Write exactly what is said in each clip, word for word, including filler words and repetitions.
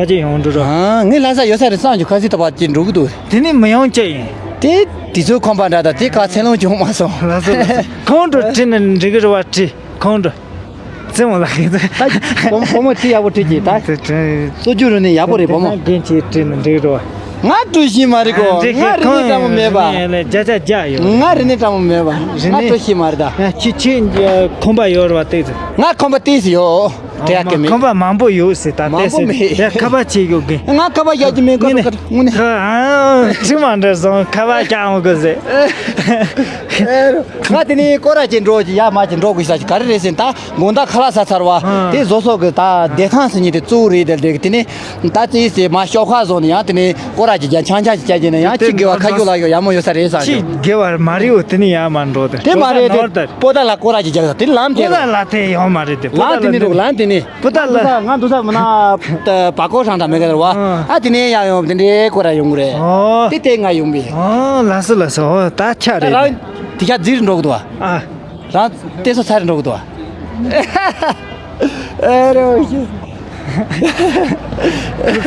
ཕ་ཅིག་ཡོང་འགྲོ་རོགས། ཨ། ངས་ལྷ་ས་ཡོད་ས་རེད་བསམ་གྱི་ཁ་སི་ཏོ་བ་ཅིག་འགྲོ་གི་འདུག་དེ་ནས་མི་ཡོང་ཅི་ཡིན། དེ་དུས་ཚོད་ཁོམ་པ་འདྲ་དང་དེ་ག་ཚད་ལོང་བྱུང་མ་སོང་། ལགས་སོ་ལགས་སོ། ཁོང་ཁྲོ་དྲི་ནས་འགྲིག་གི་རེད་བ། དྲི་ཁོང་ཁྲོ། རྩེད་མོ་ལགས་ཀྱི། ད་བུ་མོ་བུ་མོ་དྲི་ཡག་པོ་དྲི་གྱིས་ད། དེ་དྲི། སོ་རྒྱུ་རུ་ནས་ཡག་པོ་རེད་བུ་མོ། དེ་ན་རྒན་གྱིས་དྲི་ནས་འགྲིག་གི་རེད་བ། ང་བཀྲུ་ཤིང་མ་རེད་གོ། ང་རི་ནས་སྤྲང་མོ་མེད་པ། ཡ་ལས་བརྒྱ་ཆ་བརྒྱ་ཡོད། ང་རི་ནས་སྤྲང་མོ་མེད་པ། རི་ནས། ང་བཀྲུ་ཤིང་མ་རེད་ད། ཁྱི་ཁྱི་ཁོམ་པ་ཡོད་རེད་བ་ཏིག་ཙམ། ང་ཁོམ་པ་ཏིག་ཙམ་ཡོད། དྲི་ཡག་གི་མེད། ཁོམ་པ་མང་པོ་ཡོད་ཟེར་ད། མང་པོ་ཏིག་ཙམ་མེད། ཡ་ཁ་པར་ཆེ་ཡོད་གི། ང་ཁ་པར་ཡག་གི་མེད་ཀ་ཀ་དངོས་གནས། ཁ་ཨ་ཁྲི་མ་འདྲ་སོང་ཁ་པར་ཀྱང་འོང་གི་ཟེར། ང་དེ་ནས་སྐོར་ར་ཅིག་འགྲོ་ཅིག་ཡར་མར་ཅིག་འགྲོ་དགོས་ས་ཅིག་ག་རེ་རེད་ཟེར་ད་དགོང་དག་ཁ་ལག་ཟ་ཚར་བ། ཨ། དེ་བཟོ་ས་གི་ད་བདེ་ཐང་ཟེར་མཁན་དེ་གཙོ་བོ་རེད་དེ་དེ་དེ་ནས་ད་ཅིག་ཟེར་མར་ཤོག་ཁ་བཟོ་ནས་ཡང་དེ་ནས་སྐོར་ར་ཅིག་རྒྱག་ཆང་ཆང་ཅིག་རྒྱག་རྒྱུ་ན་ཡང་ཅིག་དགེ་བ་ཁ་རྒྱུག་ལ་ཡོད་ཡག་མོ་ཡོད་ས་རེད་བསམ་ཅིག་གྱོང་། དགེ་བ་མ་རེད་འོ། དེ་ནས་ཡར་མར་འགྲོ་དེ། དེ་མ་རེད་དེ་པོ་ཏ་ལ་སྐོར་ར་ཅིག་རྒྱག་ས་དེ་ལམ་དེ་པོ་ཏ་ལ་དེ་ཡོང་མ་རེད་དེ། པོ་ཏ་ལམ་དེ་ནས་འགྲོ་ལམ་དེ་ནས། པོ་ཏ་ལ། ང་འདུག་ས་མི་ན་པ་ཀོ་ཧྲང་ད་མེ་ག་ར་བ། ཨ། ཨ་དེ་ནས་ཡང་ཡོང་དེ་འདྲའི་སྐོར་ར་ཡོང་གི་རེད། ཨོ། དེ་དེ་ང་ཡོང་བས། ཨོ་ལགས་སོ་ལགས་སོ། ཨོ་ད་ཆ་རེད། རང་དེ་ཤ་རྫིར་འགྲོ་གི་འདུག་བ། ཨ། རང་དེ་སོ་ཚར་འགྲོ་གི་འདུག་བ། ཨེ་རོ་ཤི།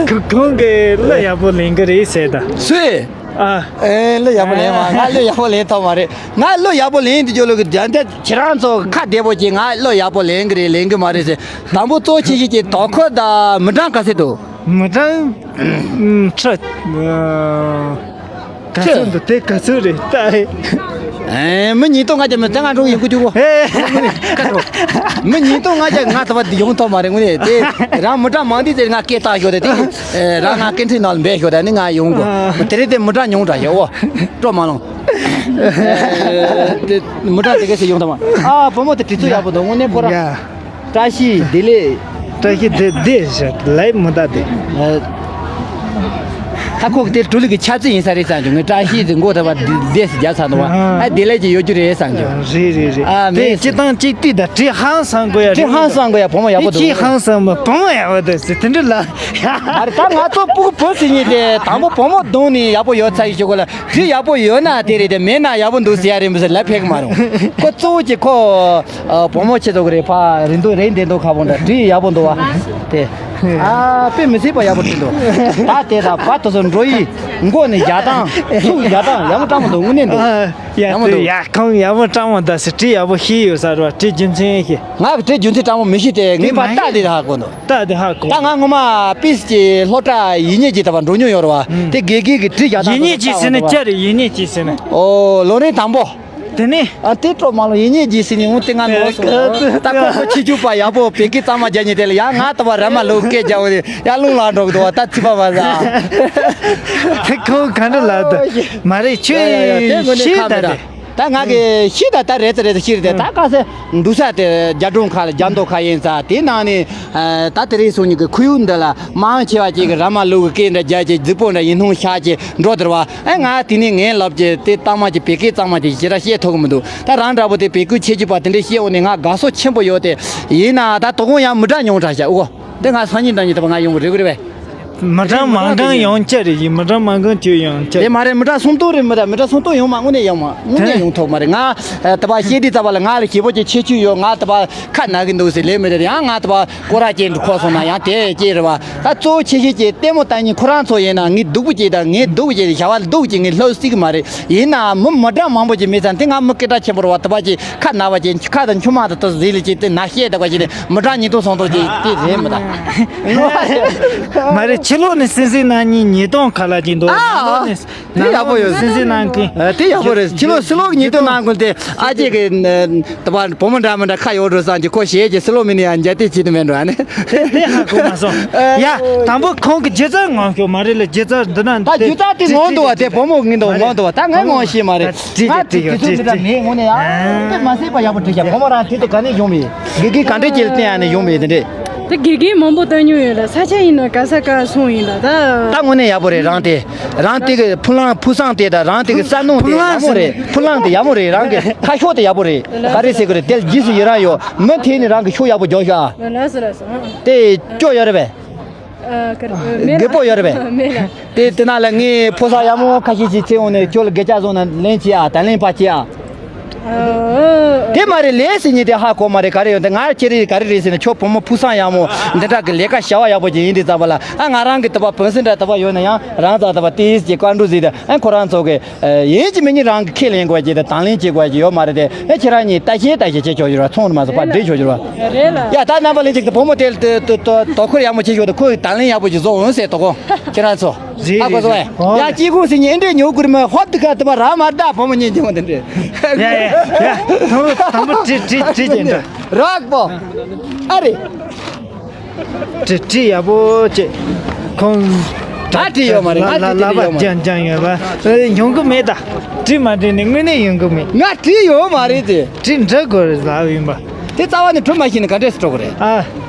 ཁོ་ཁོང་གིས་གླུ་ཡག་པོ་ལེན་གི་རེད་ཟེར་ད། སུས། ཨ། ཨེ་གླུ་ཡག་པོ་ལེན་མ། ང་གླུ་ཡག་པོ་ལེན་ཐུབ་མ་རེད། ང་གླུ་ཡག་པོ་ལེན་དུས་ཇོ་ལུ་གི་རྒྱ་འདི་ཁྱེད་རང་ཚོ་ཁ་བདེ་པོ་ཅིག་ང་གླུ་ཡག་པོ་ལེན་གི་རེད་ལེན་གི་མ་རེད་ཟེར། དང་པོ་གཙོ་ཆེ་ཤོས་ཀྱི་དོ་ཁུར་དང་མི་གྲངས་ག་ཚད་འདུག་མི་གྲངས་ཁྲི། ག་ཚོད་འདུག་དེ་ག་ཚོད་རེད་ད། ཨེ་མི་ཉིས་སྟོང་ལྔ་བརྒྱ་མི་ལྔ་འགྲོ་ཡིན་གི་འདུག་གོ། ཧེ། མི་ཉིས་སྟོང་ལྔ་བརྒྱ་ང་ད་བར་ཡོང་ཐུབ་མ་རེད་དངོས་གནས། དེ་རང་མི་གྲངས་མང་དུས་དེར་ང་སྐད་བཏང་ཤོག་དེ་དེ་རང་ང་སྐད་འཕྲིན་ནང་ལ་འབད་ཤོག་དེ་ནི་ང་ཡོང་གོ། དེ་རེད་དེ་མི་གྲངས་ཉུང་དྲགས་ཤག་འོ། སྤྲོ་མ་ལོང་། དེ་མི་གྲངས་དེ་ག་ཚོད་ཡོང་ཐུབ་མ། ཨ་བུ་མོ་དེ་དྲི་ཚུལ་ཡག་པོ་འདུག་དངོས་གནས་ཁོ་རང་། བཀྲ་ཤིས་བདེ་ལེགས། བཀྲ་ཤིས་བདེ་བདེ་ཞེས་ལབ་མི་ད་དེ། ད་ཁོ་དེ་འགྲོ་ལུགས་ཀྱི་ཆབ་སྲིད་ཡིན་ས་རེད་བསམ་བྱུང་། ངས་བཀྲ་ཤིས་ཟེར་མགོ་ཐོག་བ་བདེ་ཟེར་རྒྱག་ཚར་འདུག་བ། ཨ་བདེ་ལེགས་ཀྱི་ཡོད་རྒྱུ་རེད་བསམ་བྱུང་། རེད་རེད་རེད། ཨ་དེ་མེད་སྤྱི་བཏང་གཅིག་ཏུ་ད་དྲི་ཧང་སང་དགོས་ཡ། དྲི་ཧང་སང་དགོས་ཡ་བུ་མོ་ཡག་པོ་འདུག་ཁྱི་ཧང་སང་མ་བུ་མོ་ཡག་པོ་འདུག་ཟེར་དེ་འདྲ་ལ། ཨ་རེ་ད་ང་ཚོ་སྤུ་གུ་བུ་ཟེར་མཁན་དེ་དང་པོ་བུ་མོ་གདོང་ནས་ཡག་པོ་ཡོད་ཚ་ཡི་ཞུ་དགོས་ལ། དྲི་ཡག་པོ་ཡོད་ན་དེ་རེད་དེ་མེད་ན་ཡག་པོ་འདུག་ཟེར་ཡ་རེད་མི་ཟེར་ལབ་ཕེབས་ཀྱི་མ་རེད། ཁོ་གཙོ་བོ་གཅིག་ཁོ། ཨ་བུ་མོ་ཆེ་ཚོ་གི་རེད་ཕ་རིན་དོ་རེད་འདེད་དོ་ཁ་བོ་འདྲ་དྲི་ཡག་པོ་འདུག་བ། དེ། ཨ་དཔེ་མི་སྲིད་པ་ཡག་པོ་བྲིས་འདུག་ད་དེ་དང་བ་དོ་ཚོ་འགྲོ་ཡི་མགོ་ནས་རྒྱག་སྟངས་ཚུགས་རྒྱག་སྟངས་ཡག་པོ་བཀྲམ་མ་འདུག་དངོས་གནས་འདུག་ཡག་མོ་འདུག་ཡ་ཁོང་ཡག་མོ་བཀྲམ་མ་འདུག་ཟེར་དྲི་ཡག་པོ་ཤེས་ཡོད་ས་རེད་བ། དྲི་རྒྱུ་མཚན་ཤེས། ང་གི་དྲི་རྒྱུ་མཚན་བཀྲམ་མ་མི་ཤེས་ཏེ་ངས་ཕ་རྟ་དེ་ཧ་གོ་འདུག་རྟ་དེ་ཧ་གོ་ད་ང་ངོ་མ་པིས་ཀྱི་སློབ་གྲྭ་ཡིན་ཉེ་ཀྱི་ད་བ་འགྲོ་མྱོང་ཡོད་རེད་བ། དེ་དགེ་རྒན་གྱི་དྲི་རྒྱག་སྟངས་ཡིན་ཉེ་ཀྱི་ཟེར་ནས་བཅར་ཡིན་ཉེ་ཀྱི་ཟེར་ནས། ཨོ་ལོ་རིང་དང་པོ། དེ་ནས། ཨ་དེ་སྤྲོ་མ་ལོ་ཡིན་ཉེ་ཀྱི་ཟེར་ནས་འོང་དེ་ང་ནོར་སོང་། ད་ཁོ་ཁོ་ཆེ་ཆུང་པ་ཡག་པོ་བེ་ཀི་གཙང་མ་རྒྱག་ཉེ་དེ་ལ་ཡ་ང་ད་བ་ར་མ་ལོ་སྐད་རྒྱག་འོ་དེ་ཡ་རླུང་ལངས་འགྲོ་གི་འདུག་བ། ད་ཚིག་པ་བ་ཟ། དེ་ཁོ་ག་འདྲ་ལབ་ད། མ་རེད་ཁྱོད་ཡིན་ཤི་ད་དེ། ད་ང་གི་ཤི་ད་ད་རེད་ད་རེད་ད་ཤི་རེད་དེ་ད་ག་ས་འདུག་ས་དེ་རྒྱ་གྲོང་ཁ་ལ་རྒྱ་མདོ་ཁ་ཡིན་ས་དེ་ནང་ནས་ད་དེ་རིང་སོང་ཉིན་གི་ཁུ་ཡུག་འདི་ལ་མང་ཆེ་བ་ཅིག་གི་ར་མ་ལུག་གི་སྐད་འདྲ་རྒྱག་ཅིག་རྫིག་པོ་འདྲ་ཡིན་སྣང་ཤག་ཅིག་འགྲོ་དེར་བ། ཨེ་ང་དེ་ནས་ངའི་ལབ་ཀྱི་དེ་གཙང་མ་ཅིག་བེ་ཀི་གཙང་མ་ཅིག་ཞེ་དྲག་བཤད་ཐུབ་ཀྱི་མི་འདུག་ད་རང་འདྲ་པོ་དེ་བེ་ཀུ་ཆེ་ཆུང་པ་དེ་འདྲས་བཤད་འོ་ནས་ང་དགའ་སོ་ཆེན་པོ་ཡོད་དེ། ཡིན་ན་ད་དོ་དགོང་ཡང་མི་འདྲ་ཉུང་དྲགས་ཤག་ཨོ། འདི་ང་སང་ཉིན་འདྲ་ཉིན་ད་བ་ང་ཡོང་གི་རེད་གི་རེད་པས། མི་གྲངས་མང་གང་ཡོང་ཆ་རེད་ཡིན། མི་གྲངས་མང་གང་ཁྱོད་ཡོང་ཆ་དེ་མ་རེད། མི་གྲངས་སུམ་སྟོང་རེད། མི་གྲངས་མི་གྲངས་སུམ་སྟོང་ཡོང་མ་དངོས་གནས་ཡོང་མ་དངོས་གནས་ཡོང་ཐུབ་མ་རེད། ང་ད་བ་བཤད་དུས་ད་བ་ལ་ང་ལ་ཞེ་པོ་ཅིག་ཁྱད་ཆོས་ཡོད། ང་ད་བ་ཁ་ན་གི་འདུག་ཟེར་ལས་མི་རེད། ཡང་ང་ད་བ་སྐོར་ར་ཅན་དུ་ཁོ་སོང་ན་ཡང་དེ་ཅེས་རེད་བ། ད་གཙོ་བོ་ཆེ་ཤོས་ཀྱི་ལྟད་མོ་ལྟ་ཉིན་ཁོ་རང་ཚོ་ཡིན་ན་ངས་སྡུག་པོ་ཅིག་དང་ངས་སྡུག་པོ་ཅིག་བྱ་བ་སྡུག་ཅིག་ངས་ལྷོད་སྲིད་གི་མ་རེད། ཡིན་ན་མི་མི་གྲངས་མང་པོ་ཅིག་མེད་ཙང་དེ་ང་མི་སྐད་གྲགས་ཆེན་པོ་རེད་བ། ད་བ་ཅིག་ཁ་ན་བ་ཅིག་ཁ་དང་མཆུ་མ་དང་ཏོ་ཟིག་ལ་ཅིག་དེ་ན་བཤད་ད་བ་ཅིག་ནས་མི་གྲངས་ཉིས་སྟོང་སུམ་སྟོང་ཅིག་དེ་རེད་མི་ད། མ་རེད། ཕྱི་ལོགས་ནས་སེམས་སེམས་ནང་ཉིན་ཉིས་སྟོང་ཁ་ལ་ཅིག་འདུག་ཨ་ནང་ལོགས་ནས། དེ་ཡག་པོ་ཡོད། སེམས་སེམས་ནང་གི་ཨ་དེ་ཡག་པོ་རེད། ཕྱི་ལོགས་ཕྱི་ལོགས་ཉིས་སྟོང་ནང་ཁུལ་དེ་ཨ་ཅེ་གི་ད་བ་བུ་མོ་འདྲ་མི་འདྲ་ཁ་ཡོད་འགྲོ་བསམ་གྱི་ཁོ་ཞེས་ཀྱི་སི་ལོ་མི་ནི་ཡང་འཇའ་དེ་བྱེད་དུ་མེད་འགྲོ་ཨ་ནི། དེ་དེ་ཧ་གོ་མ་སོང་། ཡ་དང་པོ་ཁོང་གི་སྒྱུ་རྩལ་ངོམ་ཤོག་མ་རེད་ལ། སྒྱུ་རྩལ་འདི་ན་ད་སྒྱུ་རྩལ་དེ་ངོམ་འདུག་བ། དེ་བུ་མོ་ངི་འདུག་ངོམ་འདུག་བ། ད་ངས་ངོམ་ཤེས་མ་རེད། ང་དེ་དེ་ཚོ་འདི་འདྲ་མེད་དངོས་གནས་ཡ་དེ་མ་སྲིད་པ་ཡག་པོ་བྲིས་ཤག་བུ་མོ་རང་དེ་དེ་ག་ནས་ཡོང་མེད། དགེ་རྒན་ག་འདྲས་ཀྱི་བསྟན་ཡ་ནས་ཡོང་མེད་དེ་འདྲས། དེ་དགེ་རྒན་མང་པོ་བསྟན་མྱོང་ཡོད་ལ་ས་ཆ་ཡིན་ན་ག་ས་ག་སོང་ཡིན་ལ་ད། ད་དངོས་གནས་ཡག་པོ་རེད། རང་དེ་རང་དེ་གི་ཕུ་ལང་ཕུ་སང་དེ་དང་རང་དེ་གི་ས་ནོ་དེ་ཕུ་ལང་ཡག་མོ་རེད། ཕུ་ལང་དེ་ཡག་མོ་རེད། རང་གི་ཁ་ཤོག་དེ་ཡག་པོ་རེད། ག་རེ་ཟེར་གི་རེད། དེ་རྗེས་སུ་ཡི་རང་ཡོད། མུ་མཐུད་ནས་རང་གི་ཤོག་ཡག་པོ་རྒྱོབ་ཤོག་ཨ། ལགས་སོ་ལགས་སོ། དེ་སྐྱོ་ཡོད་རེད་པས། ཨ་ཀར་མེད་ལ། རྒད་པོ་ཡོད་རེད་པས། མེད་ལ། དེ་དེ་ན་ལ་ངས་ཕོ་གསར་ཡག་མོ་ཁ་ཤས་ཤིག་ཚེ་འོང་ནས་ཁྱོད་ལ་སྐད་ཆ་བཟོ་ན་ལན་བྱེད་ཨ། ད་ལན་པ་བྱེད་ཨ། ཨ། དེ་མ་རེད། ལས་ཟེར་མཁན་དེ་ཧ་གོ་མ་རེད། ག་རེ་ཡོད་དེ། ང་ཁྱེད་རེད་ག་རེ་རེད་ཟེར་ན། ཁྱོད་བུ་མོ་ཕུགས་བསམ་ཡག་མོ་འདི་འདྲ་གི་ལས་ཀ་བྱ་བ་ཡག་པོ་ཅིག་ཡིན་དུས་ཙམ་པ་ལ། ཨ་ང་རང་གི་དུ་བ་བུན་སྲིད་འདྲ་དུ་བ་ཡོད་ན་ཡང་རང་ཚ་དུ་བ་ཏིས་ཀྱི་བཀའ་འགྲོ་ཟིག་དང་། ཨ་ཁོ་རང་ཚོ་གི་ཡིན་གཅིག་མིན་གཉིས་རང་གི་ཁས་ལེན་དགོས་ཀྱི་དང་དང་ལེན་བྱེད་དགོས་ཀྱི་ཡོད་མ་རེད་དེ། ཨ་ཁྱེད་རང་གཉིས་ལྟ་ཞེ་ལྟ་ཞེ་བྱེད་ཆོག་ཡོད་ར། ཚོང་མ་སོ་པ་འདྲེ་ཆོག་ཡོད་ར། རེད་ལ། ཡ་ད་རྣམ་པ་ལྷན་ཅིག་ཏུ་བུ་མོ་དེ་ལ་དུ་དུ་དོ་ཁུར་ཡག་མོ་བྱེད་ཆོག་དུ། ཁོ་ཡི་དང་ལེན་ཡག་པོ་ཞིག་བཟོ་འོང་ཟེར་དོ་གོ། ཁྱེད་རང་ཚོ། རེད་ཨ་གོ་སོང་། རེད་ཨེ། ཡ་ཨོ། སྐྱེ་ཁུངས་ཟིན་ཉིན་འདྲེ་ཉོ་དགོས་མ་ཧོབ་དུ་ཁ་དུ་བ་ར་མ་ད་བུ་མོ་གཉིས་ཀྱི་འོང་དེ་འདྲེ། ཡ་ཡ་ཡ། དང་པོ་དང་པོ་བྲིས་བྲིས་བྲིས་ཀྱི་འདྲ། རག་པོ། ཨ་རེ། བྲིས་བྲིས་ཡག་པོ་བྱེད། ཁོང་ད་བྲིས་ཡོད་མ་རེད། ང་ལ་བྲིས་ལ་བྲིས་པ་ཡོད་མ་རེད། ཅང་ཅང་ཡོད་པ་ཡོང་གི་མེད་ད། བྲིས་མ་བྲིས་ནི་དངོས་གནས་ཡོང་གི་མེད། ང་བྲིས་ཡོད་མ་རེད་དེ། བྲིས་འདྲ་དགོས་རེད་ལབ་ཡིན་པ། དེ་རྩ་བ་ནས་བྲིས་མ་ཤེས་ནི་ག་འདྲས་སུ་འགྲོ་གི་རེད། ཨ།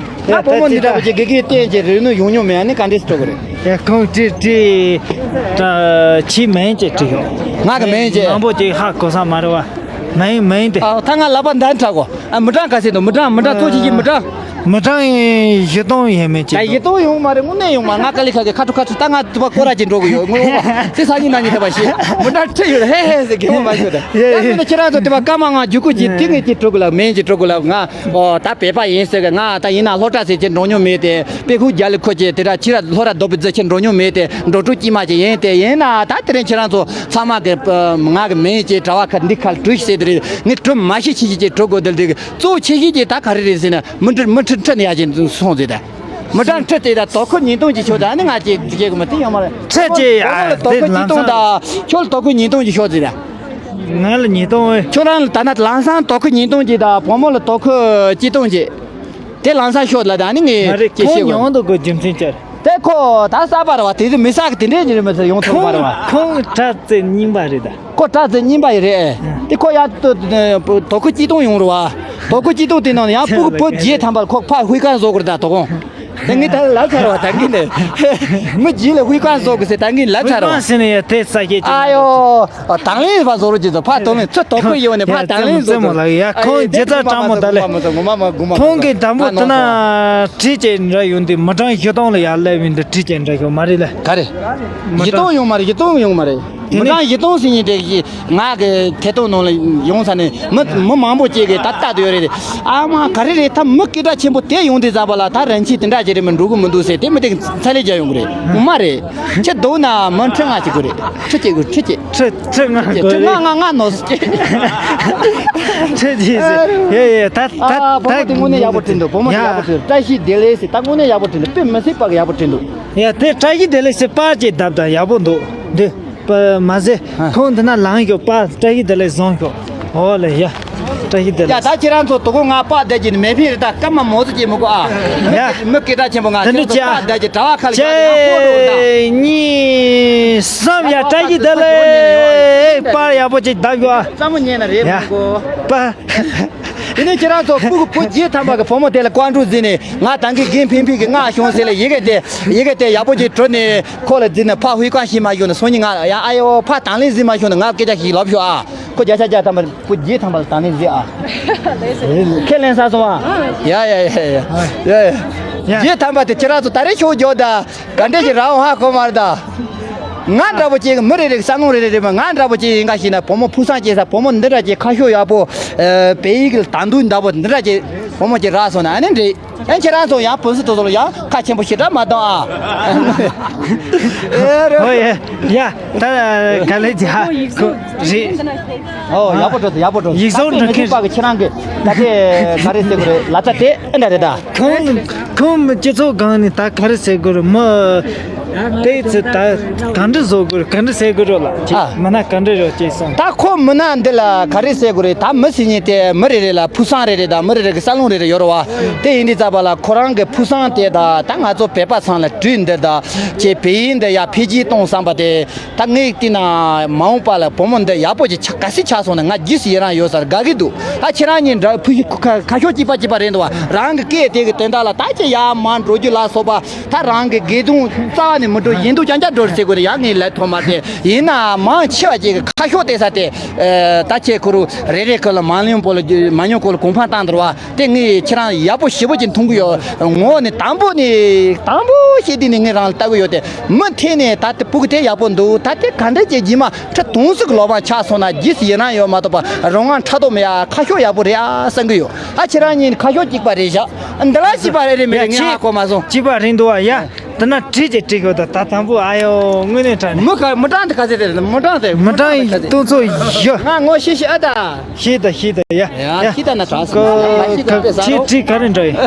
ང་བུ་མོ་འདི་འདྲ་བོ་ཅིག་དགེ་རྒན་བསྟེན་བྱས་རིག་ནུས་ཡོང་མྱོང་མེད་ཨ་ནི་ག་འདྲས་སུ་འགྲོ་གི་རེད། ཡ་ཁོང་ཁྲིད་ཁྲིད། ད་ཁྱི་མིང་ཅིག་བྲིས་ཡོད། ང་གི་མིང་ཅིག་མང་པོ་ཅིག་ཧ་གོ་ས་མ་རེད་བ། མིང་མིང་དེ། ཨ་ད་ང་ལག་པ་འདར་དྲག་གོ། ཨ་མི་གྲངས་ག་ཚད་འདུག་མི་གྲངས་མི་གྲངས་ཚོ་ཅིག་ཅིག་མི་གྲངས། མི་གྲངས་བཞི་སྟོང་ཡས་མས་ཅིག་ད་བཞི་སྟོང་ཡོང་མ་རེད། དངོས་གནས་ཡོང་མ། ང་དཀའ་ལས་ཁག་གི་ཁ་ཐུག་ཁ་ཐུག་ད་ང་ཚོ་པ་སྐོར་ར་ཅིག་འགྲོ་གི་ཡོད། ངོ་ཚེ་སང་ཉིན་གནངས་ཉིན་ཐེ་བ་ཤེས། མི་གྲངས་ཁྲི་ཡོད་ཧེ་ཧེ་ཟེར་གི་ཡོང་མ་ཤོད་ད། ཡ་ཡིན་ན་ཁྱེད་རང་ཚོ་དེ་པ་སྐར་མ་ལྔ་རྒྱུ་སྐུ་ཅིག་དེ་ངས་ཅིག་འགྲོ་གི་ལ་མིང་ཅིག་འགྲོ་གི་ལ་ང་། ཨོ་ད་བོད་པ་ཡིན་ཟེར་གི། ང་ད་ཡིན་ན་སློབ་གྲྭ་ཟེར་གྱི་འགྲོ་མྱོང་མེད་དེ། དཔེ་ཁུག་རྒྱ་ལི་ཁོ་ཅེ་དེ་འདྲ་ཕྱི་ར་ལྷོ་ར་རྡོ་པི་རྫི་ཆེ་འགྲོ་མྱོང་མེད་དེ། འགྲོ་དྲུག་དཀྱིལ་མ་ཅེ་ཡིན་དེ། ཡིན་ན་ད་དེ་རིང་ཁྱེད་རང་ཚོ་ཚང་མ་གི་ང་གི་མིང་ཅེ་དྲ་བ་ཁ་འདི་ཁ་བྲིས་ཤེས་དེ་རེད། ངས་བྲིས་མ་ཤེས་ཆེ་ཤེས་ཅེ་འགྲོ་དགོས་དེ་ལ་དེ་གི་གཙོ་ཆེ་ཤེས་ཅེ་ད་ག་རེ་རེད་ཟེར་ན། མི་འཁྲིད་མི་འཁྲིད་འཁྲིད་ནས་ཡ་ཅེ་སོང་ཟེར་ད། མི་གྲངས་ཁྲི་དེ་ད་དོ་ཁུར་ཉིས་སྟོང་གི་ཆོག་ད་ནི་ང་ཅེ་དེ་ཅེ་གི་མི་དེ་ཡོང་མ་རེད། ཁྲི་ཅེ་ཨ་དེ་ལམ་སང་ད་ཁྱོད་ལ་དོ་ཁུར་ཉིས་སྟོང་གི་ཆོག་ཟེར་ད། ང་ལ་ཉིས་སྟོང་ཨེ། ཁྱོད་རང་ལ་ད་ན་ལམ་སང་དོ་ཁུར་ཉིས་སྟོང་གཅིག་དང་བུ་མོ་ལ་དོ་ཁུར་གཅིག་སྟོང་གཅིག་དེ་ལམ་སང་ཤོག་ལ་ད་ནི་ངས་མ་རེད། ཅེས་ཁོང་ཤེས་དགོས། ཡོང་དུ་དགོས་རྒྱུ་མཚན་ཅར། དེ་ཁོ་ད་གསར་པ་རེད་བ། དེ་དུས་མི་ས་གི་དེ་འདྲས་ཀྱི་རེད། མི་ཚེ་ཡོང་ཐུབ་མ་རེད་བ། ཁོང་ཁོང་དྲ་ཚེ་རྙིང་པ་རེད་ད། ཁོ་དྲ་ཚེ་རྙིང་པ་ཡི་རེད་ཨེ། དེ་ཁོ་ཡར་དུ་དོ་ཁུར་གཅིག་སྟོང་ཡོང་རེད་བ། དོ་ཁུར་གཅིག་སྟོང་དེ་ནང་ཡང་སྤུ་གུ་བུ་རྗེས་ཐམ་པར་ཁོ་ཕ་ཧུའི་ཀང་བཟོ་དགོས་རེད་ད་དོ་ཁོང་། ད་ངས་ད་ལབ་ཚར་བ་ད་གིན་ནས། མི་རྗེས་ལ་ཧུའི་ཀང་བཟོ་དགོས་ཟེར་ད་གིན་ལབ་ཚར་བ། ཧུའི་ཀང་ཟེར་ནས་ཡ་དེ་ས་སྐྱེ་ཅིག་ཨ་ཡོ། དང་ལེན་བ་བཟོ་རོགས་ཀྱི་ཚོ་ཕ་དོ་ལེན་ཚུ་དོ་ཁུ་ཡོད་ནས་ཕ་དང་ལེན་བཟོ་ཚོ། ཡ་ཁོང་རྗེ་ཚ་ཀྲང་མོ་ད་ལེ། ཁོང་གི་འདམ་བུ་དེ་ན་བྲིས་ཅེ་འདྲ་ཡོང་དུས་མི་གྲངས་བཞི་སྟོང་ལ་ཡར་སླེབས་ཡོང་དུས་བྲིས་ཅེ་འདྲ་ཤོག་མ་རེད་ལེ། ག་རེ། བཞི་སྟོང་ཡོང་མ་རེད། བཞི་སྟོང་ཡོང་མ་རེད། མི་གྲངས་བཞི་སྟོང་ཟིན་ཡིན་དེ། ང་གི་ཐད་གཏོང་ནང་ལ་ཡོང་ས་ནས་མི་མི་མང་པོ་ཅིག་གིས་ད་ལྟ་དུ་ཡོད་རེད། ཨ་མ་ག་རེ་རེད། ད་མི་སྐད་གྲགས་ཆེན་པོ་དེ་ཡོང་དུས་ཙམ་པ་ལ་ད་རང་ཆས་དེ་འདྲ་ཅིག་རེད་མི་འགྲོ་གི་མི་འདུག་ཟེར་དེ་མི་དེ་ཚ་ལས་རྒྱག་ཡོང་གི་རེད། ངོ་མ་རེད། ཁྱེད་འདུག་ན་མི་ཁྲི་ལྔ་ཅིག་དགོས་རེད། ཁྲི་གཅིག་དགོས། ཁྲི་གཅིག་ཁྲི་ཁྲི་ལྔ་ཁྲི་དགོས་ལྔ་རེད། ལྔ་ལྔ་ནོ་ཟེར། ཁྲི་གཅིག་ཟེར། ཡེ་ཡེ་ད་ད་ཨ་བུ་མོ་དེ་དངོས་གནས་ཡག་པོ་བྲིས་འདུག་བུ་མོ་དེ་ཡག་པོ་བྲིས། བཀྲ་ཤིས་བདེ་ལེགས་ཟེར། ད་དངོས་གནས་ཡག་པོ་བྲིས་འདུག་དཔེ་མི་སྲིད་པ་གི་ཡག་པོ་བྲིས་འདུག་ཡ་དེ་བཀྲ་ཤིས་བདེ་ལེགས་ཟེར་པར་ཅིག་བརྡབས་དང་ཡག་པོ་འདུག་འདི། པ་མ་ཟད། ཧ། ཁོང་འདི་ན་ལངས་ཤོག་པ་བཀྲ་ཤིས་བདེ་ལེགས་བཟང་ཤོག་འོ་ལེ་ཡ། བཀྲ་ཤིས་བདེ་ཡ་ལེགས། ད་ཁྱེད་རང་ཚོ་དོ་གོ་ང་པ་བསྡད་ཀྱི་མེ་འཕེན་རེད། ད་སྐར་མ་མོ་ཚོ་སྐྱེ་མི་དགོས་ཨ། ཡ། མི་སྐད་གྲགས་ཆེན་པོ་ང་ད་ཁྱེད་ནི་ཚོ་ཅི་ཨ། པ་བསྡད་ཀྱི་གྲྭ་བ་ཁ་ལ་ཁྱེད་ཡ་ཕོ་འགྲོ་ད། གཉིས་གསུམ་ཡ་བཀྲ་ཤིས་བདེ་ལེགས་པར་ཡག་པོ་ཅིག་བརྡབ་ཤོག་ཨ། ཙམ་མོ་ཉན་ན་རེད་ཡ། མི་དགོས། པ། དེ་ནས་ཁྱེད་རང་ཚོ་སྤུ་གུ་བུ་རྗེས་ཐམ་པ་གི་བུ་མོ་དེ་ལ་བཀའ་འགྲོ་བརྩིས་ནས་ང་ད་གིན་རྒན་ཕིང་ཕིང་གི་ང་ཤོང་ཟེར་ལ་ཡི་གེ་དེ་ཡི་གེ་དེ་ཡག་པོ་ཅིག་བྲིས་ནས་ཁོ་ལ་བརྩིས་ནས་ཕ་ཧུའི་ཀང་ཤི་མ་ཤོང་ནས་སང་ཉིན་ང་ཡ་ཨ་ཡོ་ཕ་དང་ལེན་ཟིན་མ་ཤོང་ནས་ང་སྐད་ཆ་ཞིག་ལབ་ཤོག་ཨ། ཁོ་བརྒྱ་ཆ་བརྒྱ་ཐམ་པ་བུ་རྗེས་ཐམ་པ་ལ་དང་ལེན་ཟིན་ཨ། ཁས་ལེན་ས་སོང་ཨ། ཡ་ཡ་ཡ་ཡ་ཡ་ཡ། རྗེས་ཐམ་པ་དེ་ཁྱེད་རང་ཚོ་ད་རེས་ཤོག་རྒྱོབ་ད། ག་འདྲས་ཀྱི་རང་ཧ་གོ་མ་རེད་ད། ང་འདྲ་པོ་ཅིག་མི་རེ་རེ་གི་ས་ལོང་རེ་རེ་རེད་མ། ང་འདྲ་པོ་ཅིག་ཡིན་ག་ཞིག་ན་བུ་མོ་ཕུགས་བསམ་སྐྱེ་ས་བུ་མོ་འདི་འདྲ་ཅིག་ཁ་ཕྱོགས་ཡག་པོ། ཨ། བལ་ཡུལ་གི་དར་འདུག་འདྲ་པོ་འདི་འདྲ་ཅིག་བུ་མོ་ཅིག་རག་སོང་ན་ཨ་ནི་འགྲིག་ཨ་ཁྱེད་རང་ཚོ་ཡང་བུ་སུ་དེ་ཚོ་ལ་ཡང་ཁ་ཆེན་པོ་ཞེ་དྲག་མ་གཏོང་ཨ། ཨེ་རེད། ཧོ་ཡ་ཡ་ད་ག་ལེ་ཇ་ཁོ་རེད། ཨོ་ཡག་པོ་འགྲོ་ཐུབ་ཡག་པོ་འགྲོ་ཐུབ། ཡིག་ཚང་འགྲོ་མཁན་པ་གི་ཁྱེད་རང་གི་ད་ལྟའི་ག་རེ་ཟེར་དགོས་རེད། ལ་ད་དེ་ཨེ་འདྲ་རེད་ད། ཁོང་ཁོང་མི་སྤྱི་ཚོགས་སྒང་ནས་ད་ག་རེ་ཟེར་དགོས་རེད། མི་དེ་ཚོ་ད་ག་འདྲ་བཟོ་དགོས་རེད། ག་འདྲ་ཟེར་དགོས་རེད་ལ་ཅེས། ཨ། མི་སྣ་ག་འདྲ་རེད་ཅེས་གསུངས། ད་ཁོ་མི་སྣ་འདི་ལ་ག་རེ་ཟེར་དགོས་རེད། ད་མི་ཟེར་མཁན་དེ་མི་རེ་རེ་ལ་ཕུགས་བསམ་རེ་རེ་དང་མི་རེ་རེ་གི་ས་ལོང་རེ་རེ་ཡོད་རེད་བ། དེ་ཡིན་དུས་ཙམ་པ་ལ་ཁོ་རང་གི་ཕུགས་བསམ་དེ་དང་ད་ང་ཚོ་བོད་པ་ཚང་ལ་དྲིས་འདི་དང་ཅེས་བལ་ཡུལ་འདི་ཡར་འཕེལ་རྒྱས་གཏོང་བསམ་པ་དེ། ད་ངས་བལྟས་ན་མ་འོངས་པ་ལ་བུ་མོ་འདི་ཡག་པོ་ཅིག་ཆགས་ག་སྲིད་ཆགས་སོང་ན་ང་རྗེས་སུ་ཡི་རང་ཡོད་ས་རེད། དགའ་གི་འདུག་ད་ཁྱེད་རང་གཉིས་འདྲ་ཕུ་ཁ་ཁ་ཤོག་གཅིག་པ་གཅིག་པ་རེད་འདུག་བ། རང་གི་སྐད་དེ་གི་དོན་དག་ལ་ད་ཅི་ཡར་མར་འགྲོ་རྒྱུ་ལ་སོགས་པ་ད་རང་གི་དགེ་སྡོང་རྩ་བ་ མི་འགྲོ་ཡིན་འདུག་ཀྱང་ཀྱང་འགྲོ་ཟེར་དགོས་རེད། ཡང་ངས་ལབ་ཐོག་མ་དེ་ཡིན་ན་མང་ཆེ་བ་ཅིག་གི་ཁ་ཤོག་བལྟས་ས་དེ། ད་ཁྱེད་ཁོ་རུ་རེ་རེ་ཁོ་ལ་མང་ཉུང་པོ་ལ་མང་ཉུང་ཁོ་ལ་གོང་འཕང་བཏང་འདུག་བ། དེ་ངས་ཁྱེད་རང་ཡག་པོ་ཞེ་པོ་ཅིག་མཐོང་གི་ཡོད། ངོ་ནས་དང་པོ་ནས་དང་པོ་ཤེས་དུས་ནས་ངས་རང་ལ་ལྟ་གི་ཡོད་དེ། མུ་མཐུད་ནས་ད་དེ་ཕྲུ་གུ་དེ་ཡག་པོ་འདུག་ད་དེ་ག་འདྲ་ཅིག་རྗེས་མ་ཁྲི་དུང་སུ་གི་ལོ་མ་ཆགས་སོང་ན་རྗེས་སུ་ཡི་རང་ཡོད་མ་གཏོགས་པ་རང་དབང་ཕྲག་དོག་མེད་ཡ། ཁ་ཤོག་ཡག་པོ་རེད་ཨ་བསམ་གི་ཡོད། ད་ཁྱེད་རང་གཉིས་ཁ་ཤོག་གཅིག་པ་རེད་བཞག་འདི་ལ་གཅིག་པ་རེད་རེད་མི་རེད། ངས་ཧ་གོ་མ་སོང་། གཅིག་པ་རེད་འདུག་བ་ཡ། དེ་ན་བྲིས་ཀྱི་བྲིས་ཤོག་ད་ད་དང་པོ་ཨ་ཡོ་དངོས་གནས་དྲང་། མི་ག་མི་གྲངས་དེ་ག་ཚད་དེ་རེད། མི་གྲངས་དེ་མི་གྲངས་ཡིན་སྟོན་ཚོ་ཡོད། ང་ངོ་ཤེས་ཤེས་ཨ་ད། ཤེས་ད་ཤེས་ད་ཡ། ཡ་ཤེས་ད་ན་གྲངས་སུ་ཁྱེད་བྲིས་ག་རེ་འདྲ་ཡིན།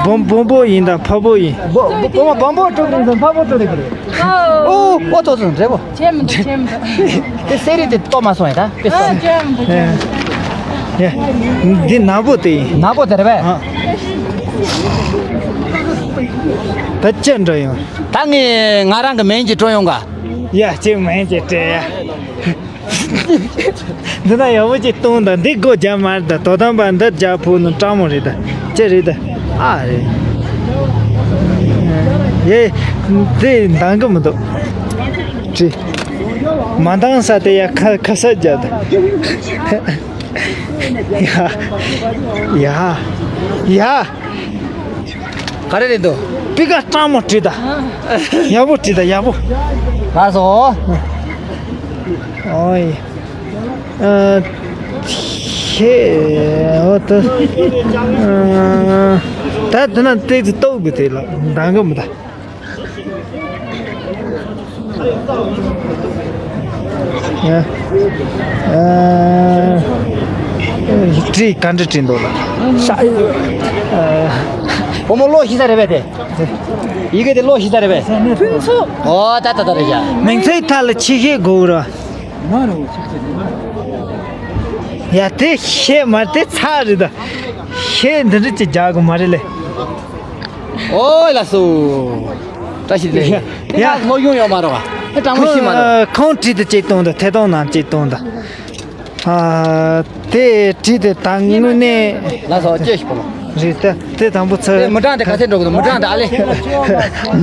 སྦོམ་སྦོམ་པོ་ཡིན་དང་ཕ་བོ་ཡིན། སྦོམ་སྦོམ་པོ་སྦོམ་པོ་སྤྲོད་གི་རེད། ཕ་བོ་སྤྲོད་གི་རེད། ཨོ་ཨོ་ཐོ་སོང་འདྲེ་པོ། ཆེ་མི་འདུག་ཆེ་མི་འདུག་དེ་སེ་རི་དེ་ལྟོ་མ་སོང་ཡ་ད་དཔེ་སོང་། ཆེ་མི་འདུག་ཆེ་མི་འདུག་ཡ། འདི་ནག་པོ་དེ་ཡིན། ནག་པོ་དེ་རེད་པས། ཨ། ད་ཅི་འདྲ་ཡོང་། ད་ངས་ང་རང་གི་མིང་ཅིག་སྤྲོད་ཡོང་ག་ཡ་ཅིག་མིང་ཅིག་སྤྲད་ཡ། འདི་ན་ཡག་པོ་ཅིག་གཏོང་དང་འདི་སྒོ་རྒྱབ་མ་རེད་ད། དོ་དམ་པ་འདི་རྒྱབ་ཕུག་ནི་སྤྲང་མོ་རེད་ད། ཅི་རེད་ད། ཨ་རེད། ཡེ། དེ་འདང་གི་མི་འདུག་ཅི། མ་འདང་ས་དེ་ཡ་ཁ་ཁ་ས་རྒྱབ་ད། ཡ། ཡ། ཡ། ག་རེ་རེད་འདུག་པི་ཀ་སྤྲང་མོ་བྲིས་ད། ཡག་པོ་བྲིས་ད་ཡག་པོ། ལགས་སོ། ཨོའི། ཨ། ཁྱེད། འོ་ད། ཨ། ད་དེ་ན་ཏོག་ཙམ་ལྟོགས་དགོས་དེ་ལ་འདང་གི་མི་ད། ཡ། ཨ། བྲིས་ག་འདྲ་བྲིས་འདུག་ལ། ཤ། ཨ། བུ་མོ་ལོ་ཤི་ས་རེད་པས་དེ། ཡི་གེ་དེ་ལོ་ཤི་ས་རེད་པས། ཕུན་ཚོགས། ཨོ་ད་ད་ད་རེད་ཡ། མིང་ཚིག་ཐད་ལ་ཆེ་ཤེས་དགོས་ར། ཡ་དེ་ཤེས་མ་དེ་ཚ་རེད་ད། ཤེས་འདི་འདྲ་ཅིག་རྒྱག་གི་མ་རེད་ལེ། ཨོ་ལགས་སོ། བཀྲ་ཤིས་བདེ་ལེགས། ཡ། ཡ་ལོ་ཡོང་ཡོད་མ་རེད་བ། ཨེ་དྲང་མོ་ཤི་མ་རེད། ཁོང་བྲིས་ཏེ་ཅིག་གཏོང་དང་ཐད་གཏོང་ནང་ཅིག་གཏོང་དང་། ཨ། དེ་བྲིས་ཏེ་ད་དངོས་གནས། ལགས་སོ་ཅེས་ཤི་པོ་ལོ། རེད་ད་དེ་དང་པོ་ཚར། དེ་མི་གྲངས་དེ་ག་ཚད་འགྲོ་གི་འདུག་མི་གྲངས་དེ་ཨ་ལེ།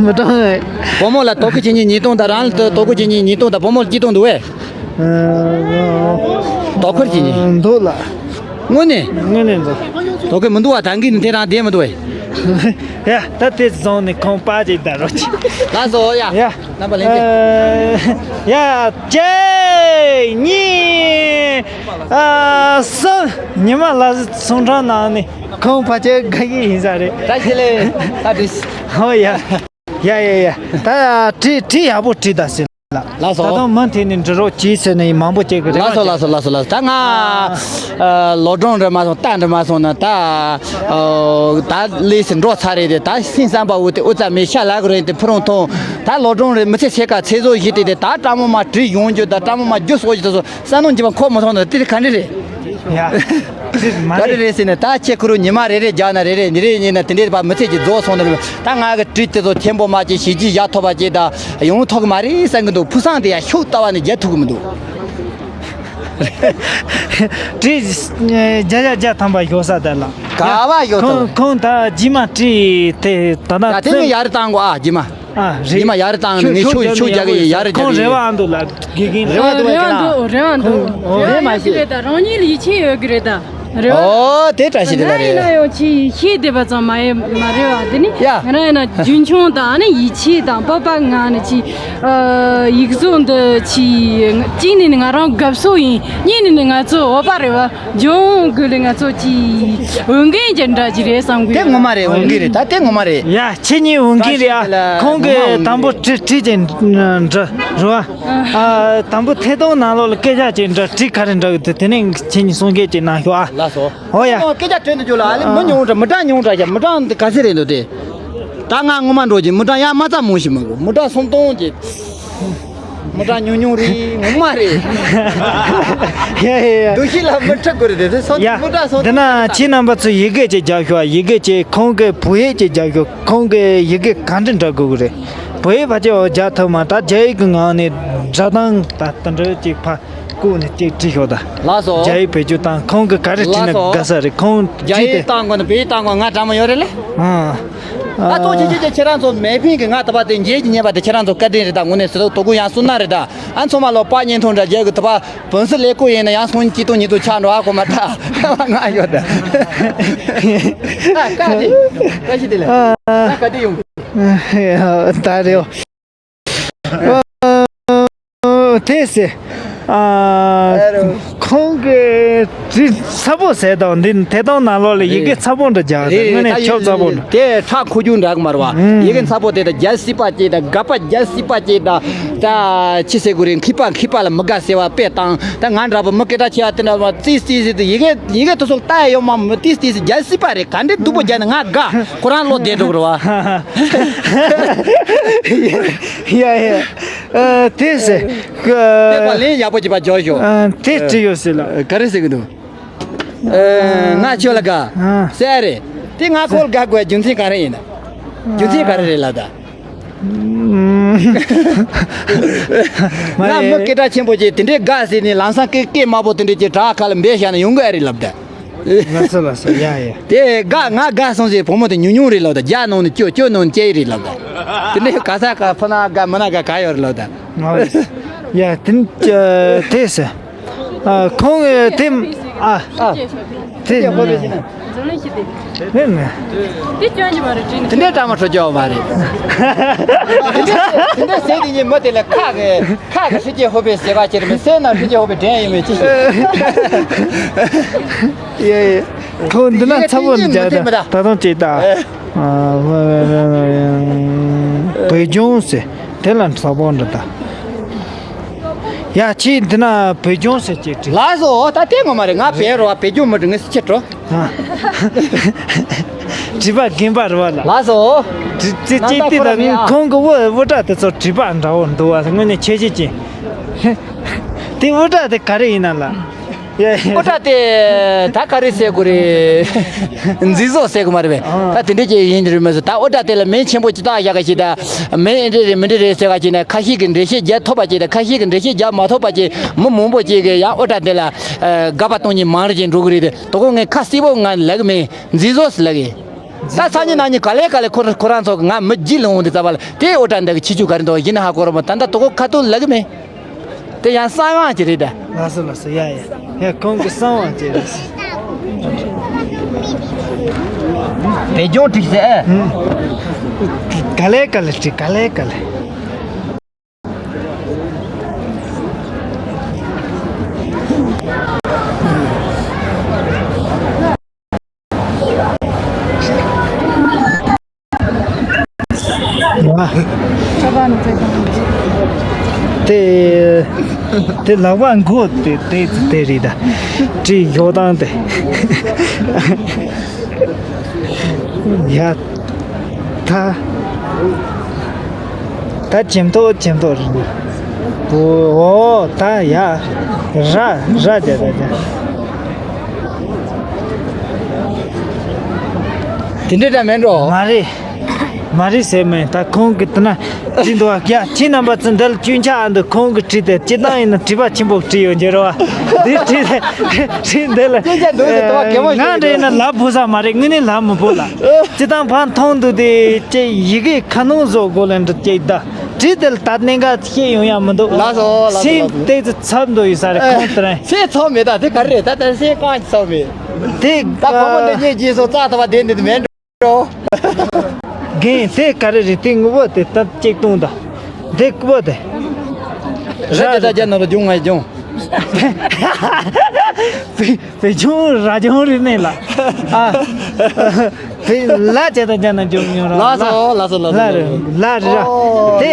མི་གྲངས། བུ་མོ་ལ་དོ་ཁུར་བྱེད་མཁན་ཉིས་སྟོང་དང་རང་ལ་དོ་ཁུར་བྱེད་མཁན་ཉིས་སྟོང་དང་བུ་མོ་ལ་གཅིག་སྟོང་འདུག་བས། ཨ། དོ་ཁུར་བྱེད་མཁན། འདུག་ལ། དངོས་གནས། དངོས་གནས་འདུག་དོ་ཁུར་མི་འདུག་བ་ད་གིན་དེ་རང་བསྡད་མི་འདུག་བས། ཡ་ད་དེ་བཟུང་ནས་ཁོང་པ་ཅིག་ད་རོགས་ཅིག་ལགས་སོ་ཡ། ཡ། རྣམ་པ་ལྷན་རྒྱས། ཨ། ཡ། གཅིག་གཉིས། ཨ། གསུམ། ཉི་མ་ལ་སུང་ཁྲང་ནང་ནས་ཁོང་ཕལ་ཆེར་དགའ་གི་ཡིན་ས་རེད། བཀྲ་ཤིས་བདེ་ལེགས། ད་བྲིས། ཧོ་ཡ། ཡ་ཡ་ཡ། ད་བྲིས་བྲིས་ཡག་པོ་བྲིས་ད་ཟེར་ལ། ལགས་སོ། ད་དུང་མུ་མཐུད་ནས་འབྲི་རོགས་གྱིས་ཟེར་ནས་མང་པོ་བྱེད་གི་རེད། ལགས་སོ་ལགས་སོ་ལགས་སོ་ལགས་སོ། ད་ང་ཨ་ལོ་གྲངས་འདྲི་མ་སོང་རྟགས་འདྲི་མ་སོང་ན་ད་ཨ་ད་ལས་སུ་འགྲོ་ཚར་རེད་དེ། ད་སེམས་བསམ་པ་འུ་དེ་འུ་ཙམ་མི་ཤ་ལག་རེད་དེ་ཕུ་རུང་ཐོང་ད་ལོ་གྲངས་རེད་མི་ཚེ་ཕྱེད་ཀ་ཚེ་བཟོ་བཞི་དེ་དེ་ད་སྤྲང་མོ་མ་བྲིས་ཡོང་རྒྱུ་ད་སྤྲང་མོ་མ་རྒྱུ་སོ་ཞིག་ད་སོ་བསམ་བློ་འཇིགས་པ་འཁོར་མ་སོང་ན་དེ་ག་འདྲ་རེད། ཡ། ཅིག་མ་ག་རེ་རེད། རེད་ཟེར་ནས་ད་ཁྱེད་ཁུ་རུ་ཉི་མ་རེ་རེ་རྒྱག་ན་རེ་རེ་ཉི་རེ་ཉིན་ན་དེ་འདྲའི་བ་མི་ཚེ་གཅིག་རྫོགས་སོང་ནས་ད་ང་གི་བྲིས་དེ་ཚོ་ཐེན་པོ་མ་ཅིག་ཞི་རྒྱས་ཡག་ཐོབ་པ་ཅིག་ད་ཡོང་ཐོག་གི་མ་རེད་བསམ་གི་འདུག་ཕུགས་བསམ་དེ་ཡང་ཤུགས་ལྟ་བ་ནས་རྒྱག་ཐུབ་གི་མི་འདུག་བྲིས་བརྒྱ་ཆ་བརྒྱ་ཐམ་པ་ཡོད་ས་དེ་ལ་ག་བ་ཡོད་ཐོག་ཁོང་ཁོང་ད་རྗེས་མ་བྲིས་དེ་ད་ད་ད་དེ་ནས་ཡར་བཏང་གོ་ཨ་རྗེས་མ། ཨ་རེད། ཉི་མ་ཡར་བཏང་ནས་ངས་ཤུགས་ཤུགས་རྒྱག་གི་ཡིན། ཡར་རྒྱག་གི་ཡིན། རེ་བ་འདུག་ལ་དགེ་རྒན་རེ་བ་འདུག་རེ་བ་འདུག་རེ་བ་འདུག་ཨོ་རེད་མ་ཤེས། རེད་ད་རང་ཉིད་ལ་ཡིད་ཆེས་ཡོད་གི་རེད་ད། རེད་བ། ཨོ་དེ་བཀྲ་ཤིས་བདེ་ལ་རེད། ང་ཡིན་ན་ཡང་ཅི་ཤེས་བསྡད་པ་ཙམ་མ་ཡིན་མ་རེད་བ། དེ་ནི་ཡ། ང་རང་ཡིན་ན་རྒྱུན་འཁྱོངས་དང་ཨ་ནི་ཡིད་ཆེས་དང་སྤོབས་པ་ངང་ནས་ཅི་ཡིག་གཟུགས་འདི་ཅི་གཅིག་ནས་ནི་ང་རང་དགའ་བསུ་ཡིན། གཉིས་ནས་ནི་ང་ཚོ་འོས་པ་རེད་བ། ལྗོངས་དགོས་ལས་ང་ཚོ་གི་འོས་འགན་ཅན་འདྲ་ཅིག་རེད་བསམ་གི་དེ་ཡོད། ངོ་མ་རེད། འོས་འགན་རེད། ད་དེ་ངོ་མ་རེད། ཡ་ཁྱེད་གཉིས་འོས་འགན་རེད་ཨ། ཁོང་གིས་དང་པོ་བྲིས་བྲིས་ཅིག་འདྲི་རོ་ཨ། དང་པོ་ཐད་གཏོང་ནང་ལོགས་ལ་སྐད་ཆ་ཅིག་འདྲི་བྲིས་ག་རེ་འདྲི་གི་འདུག་དེ་ནས་ཁྱེད་གཉིས་གསུང་སྐད་ཅིག་གནང་ཤོག་ཨ། ལགས་སོ། ཨོ་ཡ། སྐད་ཆ་དྲན་དུ་འཇོག་ལ་ཨ་ལེ་མི་ཉུང་དྲ་མི་གྲངས་ཉུང་དྲ་ཡ་མི་གྲངས་འདི་ག་ཚད་རེད་འདུག་དེ། ད་ང་ངོ་མ་འགྲོ་གི་མི་གྲངས་ཡ་མ་ཚ་མོ་ཞིག་མི་དགོས་མི་གྲངས་སུམ་སྟོང་གི་མི་གྲངས་ཉུང་ཉུང་རེད། ངོ་མ་རེད། ཡ་ཡ་ཡ། འདུ་ཤེས་ལ་མི་ཁྲི་དགོས་རེད་དེ་སོ་ཡ། མི་གྲངས་སོ་འདི་ན་ཁྱེད་རྣམ་པ་ཚོས་ཡི་གེ་ཅིག་རྒྱག་ཤོག་ཡི་གེ་ཅིག་ཁོང་གི་བོད་ཡིག་ཅིག་རྒྱག་ཤོག་ཁོང་གི་ཡི་གེ་ག་འདྲ་འདྲ་དགོས་གི་རེད། བོད་ཡིག་ཕལ་ཆེར་འོ་རྒྱག་ཐུབ་མ་ད་རྒྱ་ཡིག་གི་ངང་ནས་སྒྲ་གདངས་ད་ལྟ་འདྲ་ཅིག་ཕ། བཀོད་ནས་ཅིག་བྲིས་ཤོག་ད། ལགས་སོ། རྒྱ་ཡིག་བེད་སྤྱོད་བཏང་ཁོང་གི་ག་རེ་བྲིས་ན་ལགས་སོ། དགའ་ས་རེད་ཁོང་རྒྱ་བྲིས་ཡིག་ཏེ། བཏང་དགོས་ན་བོད་ཡིག་བཏང་དགོས་ང་འདྲ་མོ་ཡོད་རེད་ལེ། ཨ། ད་ལྟོ་ཆེ་ཆེ་ཆེ་ཁྱེད་རང་ཚོ་མེ་ཕིང་གི་ང་ད་པ་དེ་འཇལ་གྱི་ཉེས་པ་དེ་ཁྱེད་རང་ཚོ་བཀའ་དྲིན་རེད་ད་དངོས་གནས་སུ་དོ་གུ་ཡང་སུ་ན་རེད་ད། ཨ་ཚོ་མ་ལོ་པ་ཉན་ཐུང་འདྲ་རྒྱལ་གི་ད་པ་བོན་སི་ལེ་ཀོ་ཡིན་ན་ཡང་སོང་གཅིག་སྟོང་ཉིས་སྟོང་ཆག་འགྲོ་ཨ་གོ་མ་ད་ང་ཡོད་ད། ཨ་ཀ་དེ་ཀ་ཤི་དེ་ལ་ཨ་ཀ་དེ་ཡོང་། ད་རེད། ཨོ། དེ་སེ། ཨ། ཁོང་གི་དྲི་ཚ་པོ་ཟེར་དང་འདི་དེ་དང་ནང་ལོགས་ལ་ཡི་གེ་ཚ་པོ་འདྲ་རྒྱག་རེད་དངོས་གནས་ཆོབ་ཚ་པོ་འདྲ། དེ་ཁྲག་ཁུ་རྒྱུ་འདྲ་གི་མ་རེད་བ། ཡི་གེ་ཚ་པོ་དེ་དང་རྒྱལ་སྲིད་པ་ཅེས་དང་དགའ་པ་རྒྱལ་སྲིད་པ་ཅེས་དང་ད་ཅི་ཟེར་དགོས་རེད་མཁས་པ་མཁས་པ་ལ་མི་དགའ་ཟེར་བ་དཔེ་དང་ད་ང་འདྲ་པོ་མི་སྐད་གྲགས་ཆེ་བ་དེ་འདྲ་བ་ཙིས་ཙིས་ཟེར་དུས་ཡི་གེ་ཡི་གེ་དེ་ཚོ་ལྟ་ཡ་ཡོད་མ་མི་ཏིས་ཏིས་རྒྱལ་སྲིད་པ་རེད་ག་འདྲས་སྡུག་པོ་རྒྱག་ནས་ང་དགའ་ཁོ་རང་བློ་བདེ་འགྲོ་གི་རེད་བ། ཡ་ཡ། ཨ། དེ་ཟེར། ཀ་དེ་པ་ལན་ཡག་པོ་ཅིག་པ་འཇོག་ཤོག་ཨ། དེ་བྲིས་ཡོད་ཟེར་ལ། ཨ། ག་རེ་ཟེར་གི་འདུག་ཨ། ང་ཁྱོད་ལ་དགའ། ཨ། ཟེར་རེད། དེ་ང་ཁོ་ལ་དགའ་དགོས་རྒྱུ་མཚན་ག་རེ་ཡིན་ན། རྒྱུ་མཚན་ག་རེ་རེད་ལབ་ད། ང་མི་སྐད་གྲགས་ཆེན་པོ་ཅིག་དེ་འདྲའི་དགའ་ཟེར་ནས་ལམ་སང་སྐད་སྐད་དམའ་པོ་དེ་འདྲའི་ཅིག་བྲག་ཁ་ལ་འབད་བཞག་ན་ཡོང་གི་ཨེ་རེད་ལབ་ད། ལགས་སོ་ལགས་སོ་ཡ་ཡ། དེ་དགའ་ང་དགའ་སོང་ཟེར་བུ་མོ་དེ་ཉུང་ཉུང་རེད་ལབ་ད་བརྒྱ་ནང་ནས་བཅུ་བཅུ་ནང་ནས་བཅུ་རེད་ལབ་ད། དེ་འདྲའི་ག་ས་ག་ཕ་ན་དགའ་མ་ན་དགའ་ག་ཡོད་རེད་ལབ་ད། ཡ་དེ་དེ་ཟེར། ཨ་ཁོང་དེ་ཨ་དེ་ནས་ནས། དེ་འདྲའི་གྲ་མ་འཕྲོད་རྒྱུ་མ་རེད། དེ་འདྲའི་དེ་འདྲའི་ཟེར་དེ་ཉིན་མི་དེ་ལ་ཁག་གི་ཁག་གི་ཧྲི་ཀྱི་ཧོ་པའི་ཟེར་བ་ཅེར་མི་སེར་ན་ཧྲི་ཀྱི་ཧོ་པའི་དྲན་ཡིན་མོད་ཅི་ཞིག་ཡེ་ཡེ། ཁོང་འདི་ན་ཚ་བོ་འདི་རྒྱག་ད་ད་དུང་ཅིག་ད། བོད་ལྗོངས་ཟེར་དེ་ལ་ཚ་བོ་འདི་ད། ཡ་ཁྱེད་འདི་ན་བོད་ལྗོངས་ཟེར་ཅིག་བྲིས། ལགས་སོ་ད་དེ་ངོ་མ་རེད་ང་བལ་རོ་བ་བོད་ལྗོངས་མི་འགྲོ་ངས་སི་ཁྱེར་འགྲོ། དྲི་བ་རྒན་པ་རེད་བ་ལ། ལགས་སོ། དྲི་དྲི་ཅིག་དེ་དང་ཁོང་གི་དབུ་དབུ་སྐྲ་དེ་ཚོ་དྲི་བ་འདྲ་བོ་འདུག་བ་དངོས་གནས་ཁྱད་ཆོས་ཅན། དེ་དབུ་སྐྲ་དེ་ག་རེ་ཡིན་ན་ལ། ཡ་ཡ། དབུ་སྐྲ་དེ་ད་ག་རེ་ཟེར་དགོས་རེད། མཛེས་བཟོ་ཟེར་དགོས་མ་རེད་པས། ད་དེ་འདྲས་ཅིག་ཡིན་རེད་མ་ཟེར་ད་དབུ་སྐྲ་དེ་ལ་མིང་ཆེན་པོ་ཅིག་བཏགས་བཞག་ག་ཞིག་ད། མིང་འདི་རེད་མི་འདི་རེད་ཟེར་ག་ཅིག་ན་ཁ་ཤས་ཀྱིས་འགྲེལ་བཤད་རྒྱག་ཐུབ་པ་ཅིག་ད་ཁ་ཤས་ཀྱིས་འགྲེལ་བཤད་རྒྱག་མ་ཐུབ་པ་ཅིག་མི་མང་པོ་ཅིག་གིས་ཡང་དབུ་སྐྲ་དེ་ལ་དགག་པ་གཏོང་མཁན་མང་རུ་ཅིག་འགྲོ་གི་རེད་དེ་དོ་གོ་ངས་ཁ་གསལ་པོ་ང་ལབ་གི་མེད། མཛེས་བཟོ་ཟེར་ལབ་གི། ད་སང་ཉིན་གནངས་ཉིན་ག་ལེ་ག་ལེ་ཁོ་ཁོ་རང་ཚོ་གི་ང་མི་རྒྱུས་ལོན་འོང་དུས་ཙམ་པ་ལ་དེ་དབུ་སྐྲ་འདི་གི་ཁྱད་ཆོས་ག་རེ་འདུག་ཡིན་ན་ཧ་གོ་རོགས་མ་ད་ལྟ་དོ་གོ་ཁ་ཐུག་ལབ་གི་མེད། དེ་ཡང་གསང་བ་ཅིག་རེད་ད། ལགས་སོ་ལགས་སོ་ཡ་ཡ་ཡ་ཁོང་གི་གསང་བ་ཅིག་རེད། བོད་ལྗོངས་བྲིས་ཟེར་ཨེ། ག་ལེ་ག་ལེ་བྲིས་ག་ལེ་ག་ལེ། དེ་དེ་ལག་པ་མགོ་དེ་དེ་དེ་རེད་ད། དྲི་ཡོ་དང་དེ། ཡ། ད། ད་ཇེམ་ཏོ་ཇེམ་ཏོ་རེད། འོ་ད་ཡ། ར་ར་ཇ་ད་ཇ། དེ་འདྲ་འདྲ་མེད་འགྲོ། མ་རེད། མ་རེད་ཟེར་མེད་ད་ཁོང་གི་དེ་ན། བྲིས་འདུག་བ། ཡ་ཁྱེད་རྣམ་པ་ཚོ་འདི་ལ་སྐྱོན་ཆ་ཨ་འདི་ཁོང་གི་བྲིས་ཏེ་སྤྱིར་བཏང་ཡིན་ན་བྲིས་པ་ཆེན་པོ་བྲིས་ཡོད་འགྱུར་བ། འདི་བྲིས་ཏེ་བྲིས་འདི་ལ་སྐྱོན་ཆ་འདུག་ཟེར་དུ་བ་གད་མོ་ང་ཤོར་འདྲ་ཡིན་ན་ལབ་བུ་ས་མ་རེད་དངོས་གནས་ལབ་མི་བུ་ལ། སྤྱིར་བཏང་ཕར་མཐོང་འདུག་དེ་ཅེ་ཡི་གེ་ཁ་ནང་བཟོ་དགོས་ལན་འདྲ་ཅེ་ད་བྲིས་དེ་ལ་ད་གནད་འགག་ཤེས་ཡོང་ཡ་མི་འདུག་ལགས་སོ་ལགས་སོ་སེམས་ལགས་སོ། ཏོག་ཙམ་ཚབ་འདུག་ཡོད་ས་རེད་ཁོང་དེ་རིང་། སེམས་ཚབ་མེད་ད་དེ་ག་རེ་རེད་ད་ད་སེམས་གང་ཚབ་མེད། དེ་ད་བུ་མོ་འདི་གཉིས་རྗེས་སུ་རྩ་ཐུབ་པ་དེ་འདི་མེད། རྒན་དེ་ག་རེ་རེད་དེ་ངུ་བོ་དེ་ད་ཅིག་བཏུང་ད། དེ་ཀུ་བོ་དེ། ར་དེ་ད་རྒྱ་ནོར་ལྗོང་ང་ལྗོང་། བེ་བེ་ཆུང་ར་ལྗོང་རེད་ནས་ལ། ཨ། བེ་ལ་ཅེ་ད་རྒྱ་ན་ལྗོང་ཉོ་ར། ལགས་སོ་ལགས་སོ་ལགས་སོ་ལ་རེད་ལ་རེད་ར། དེ་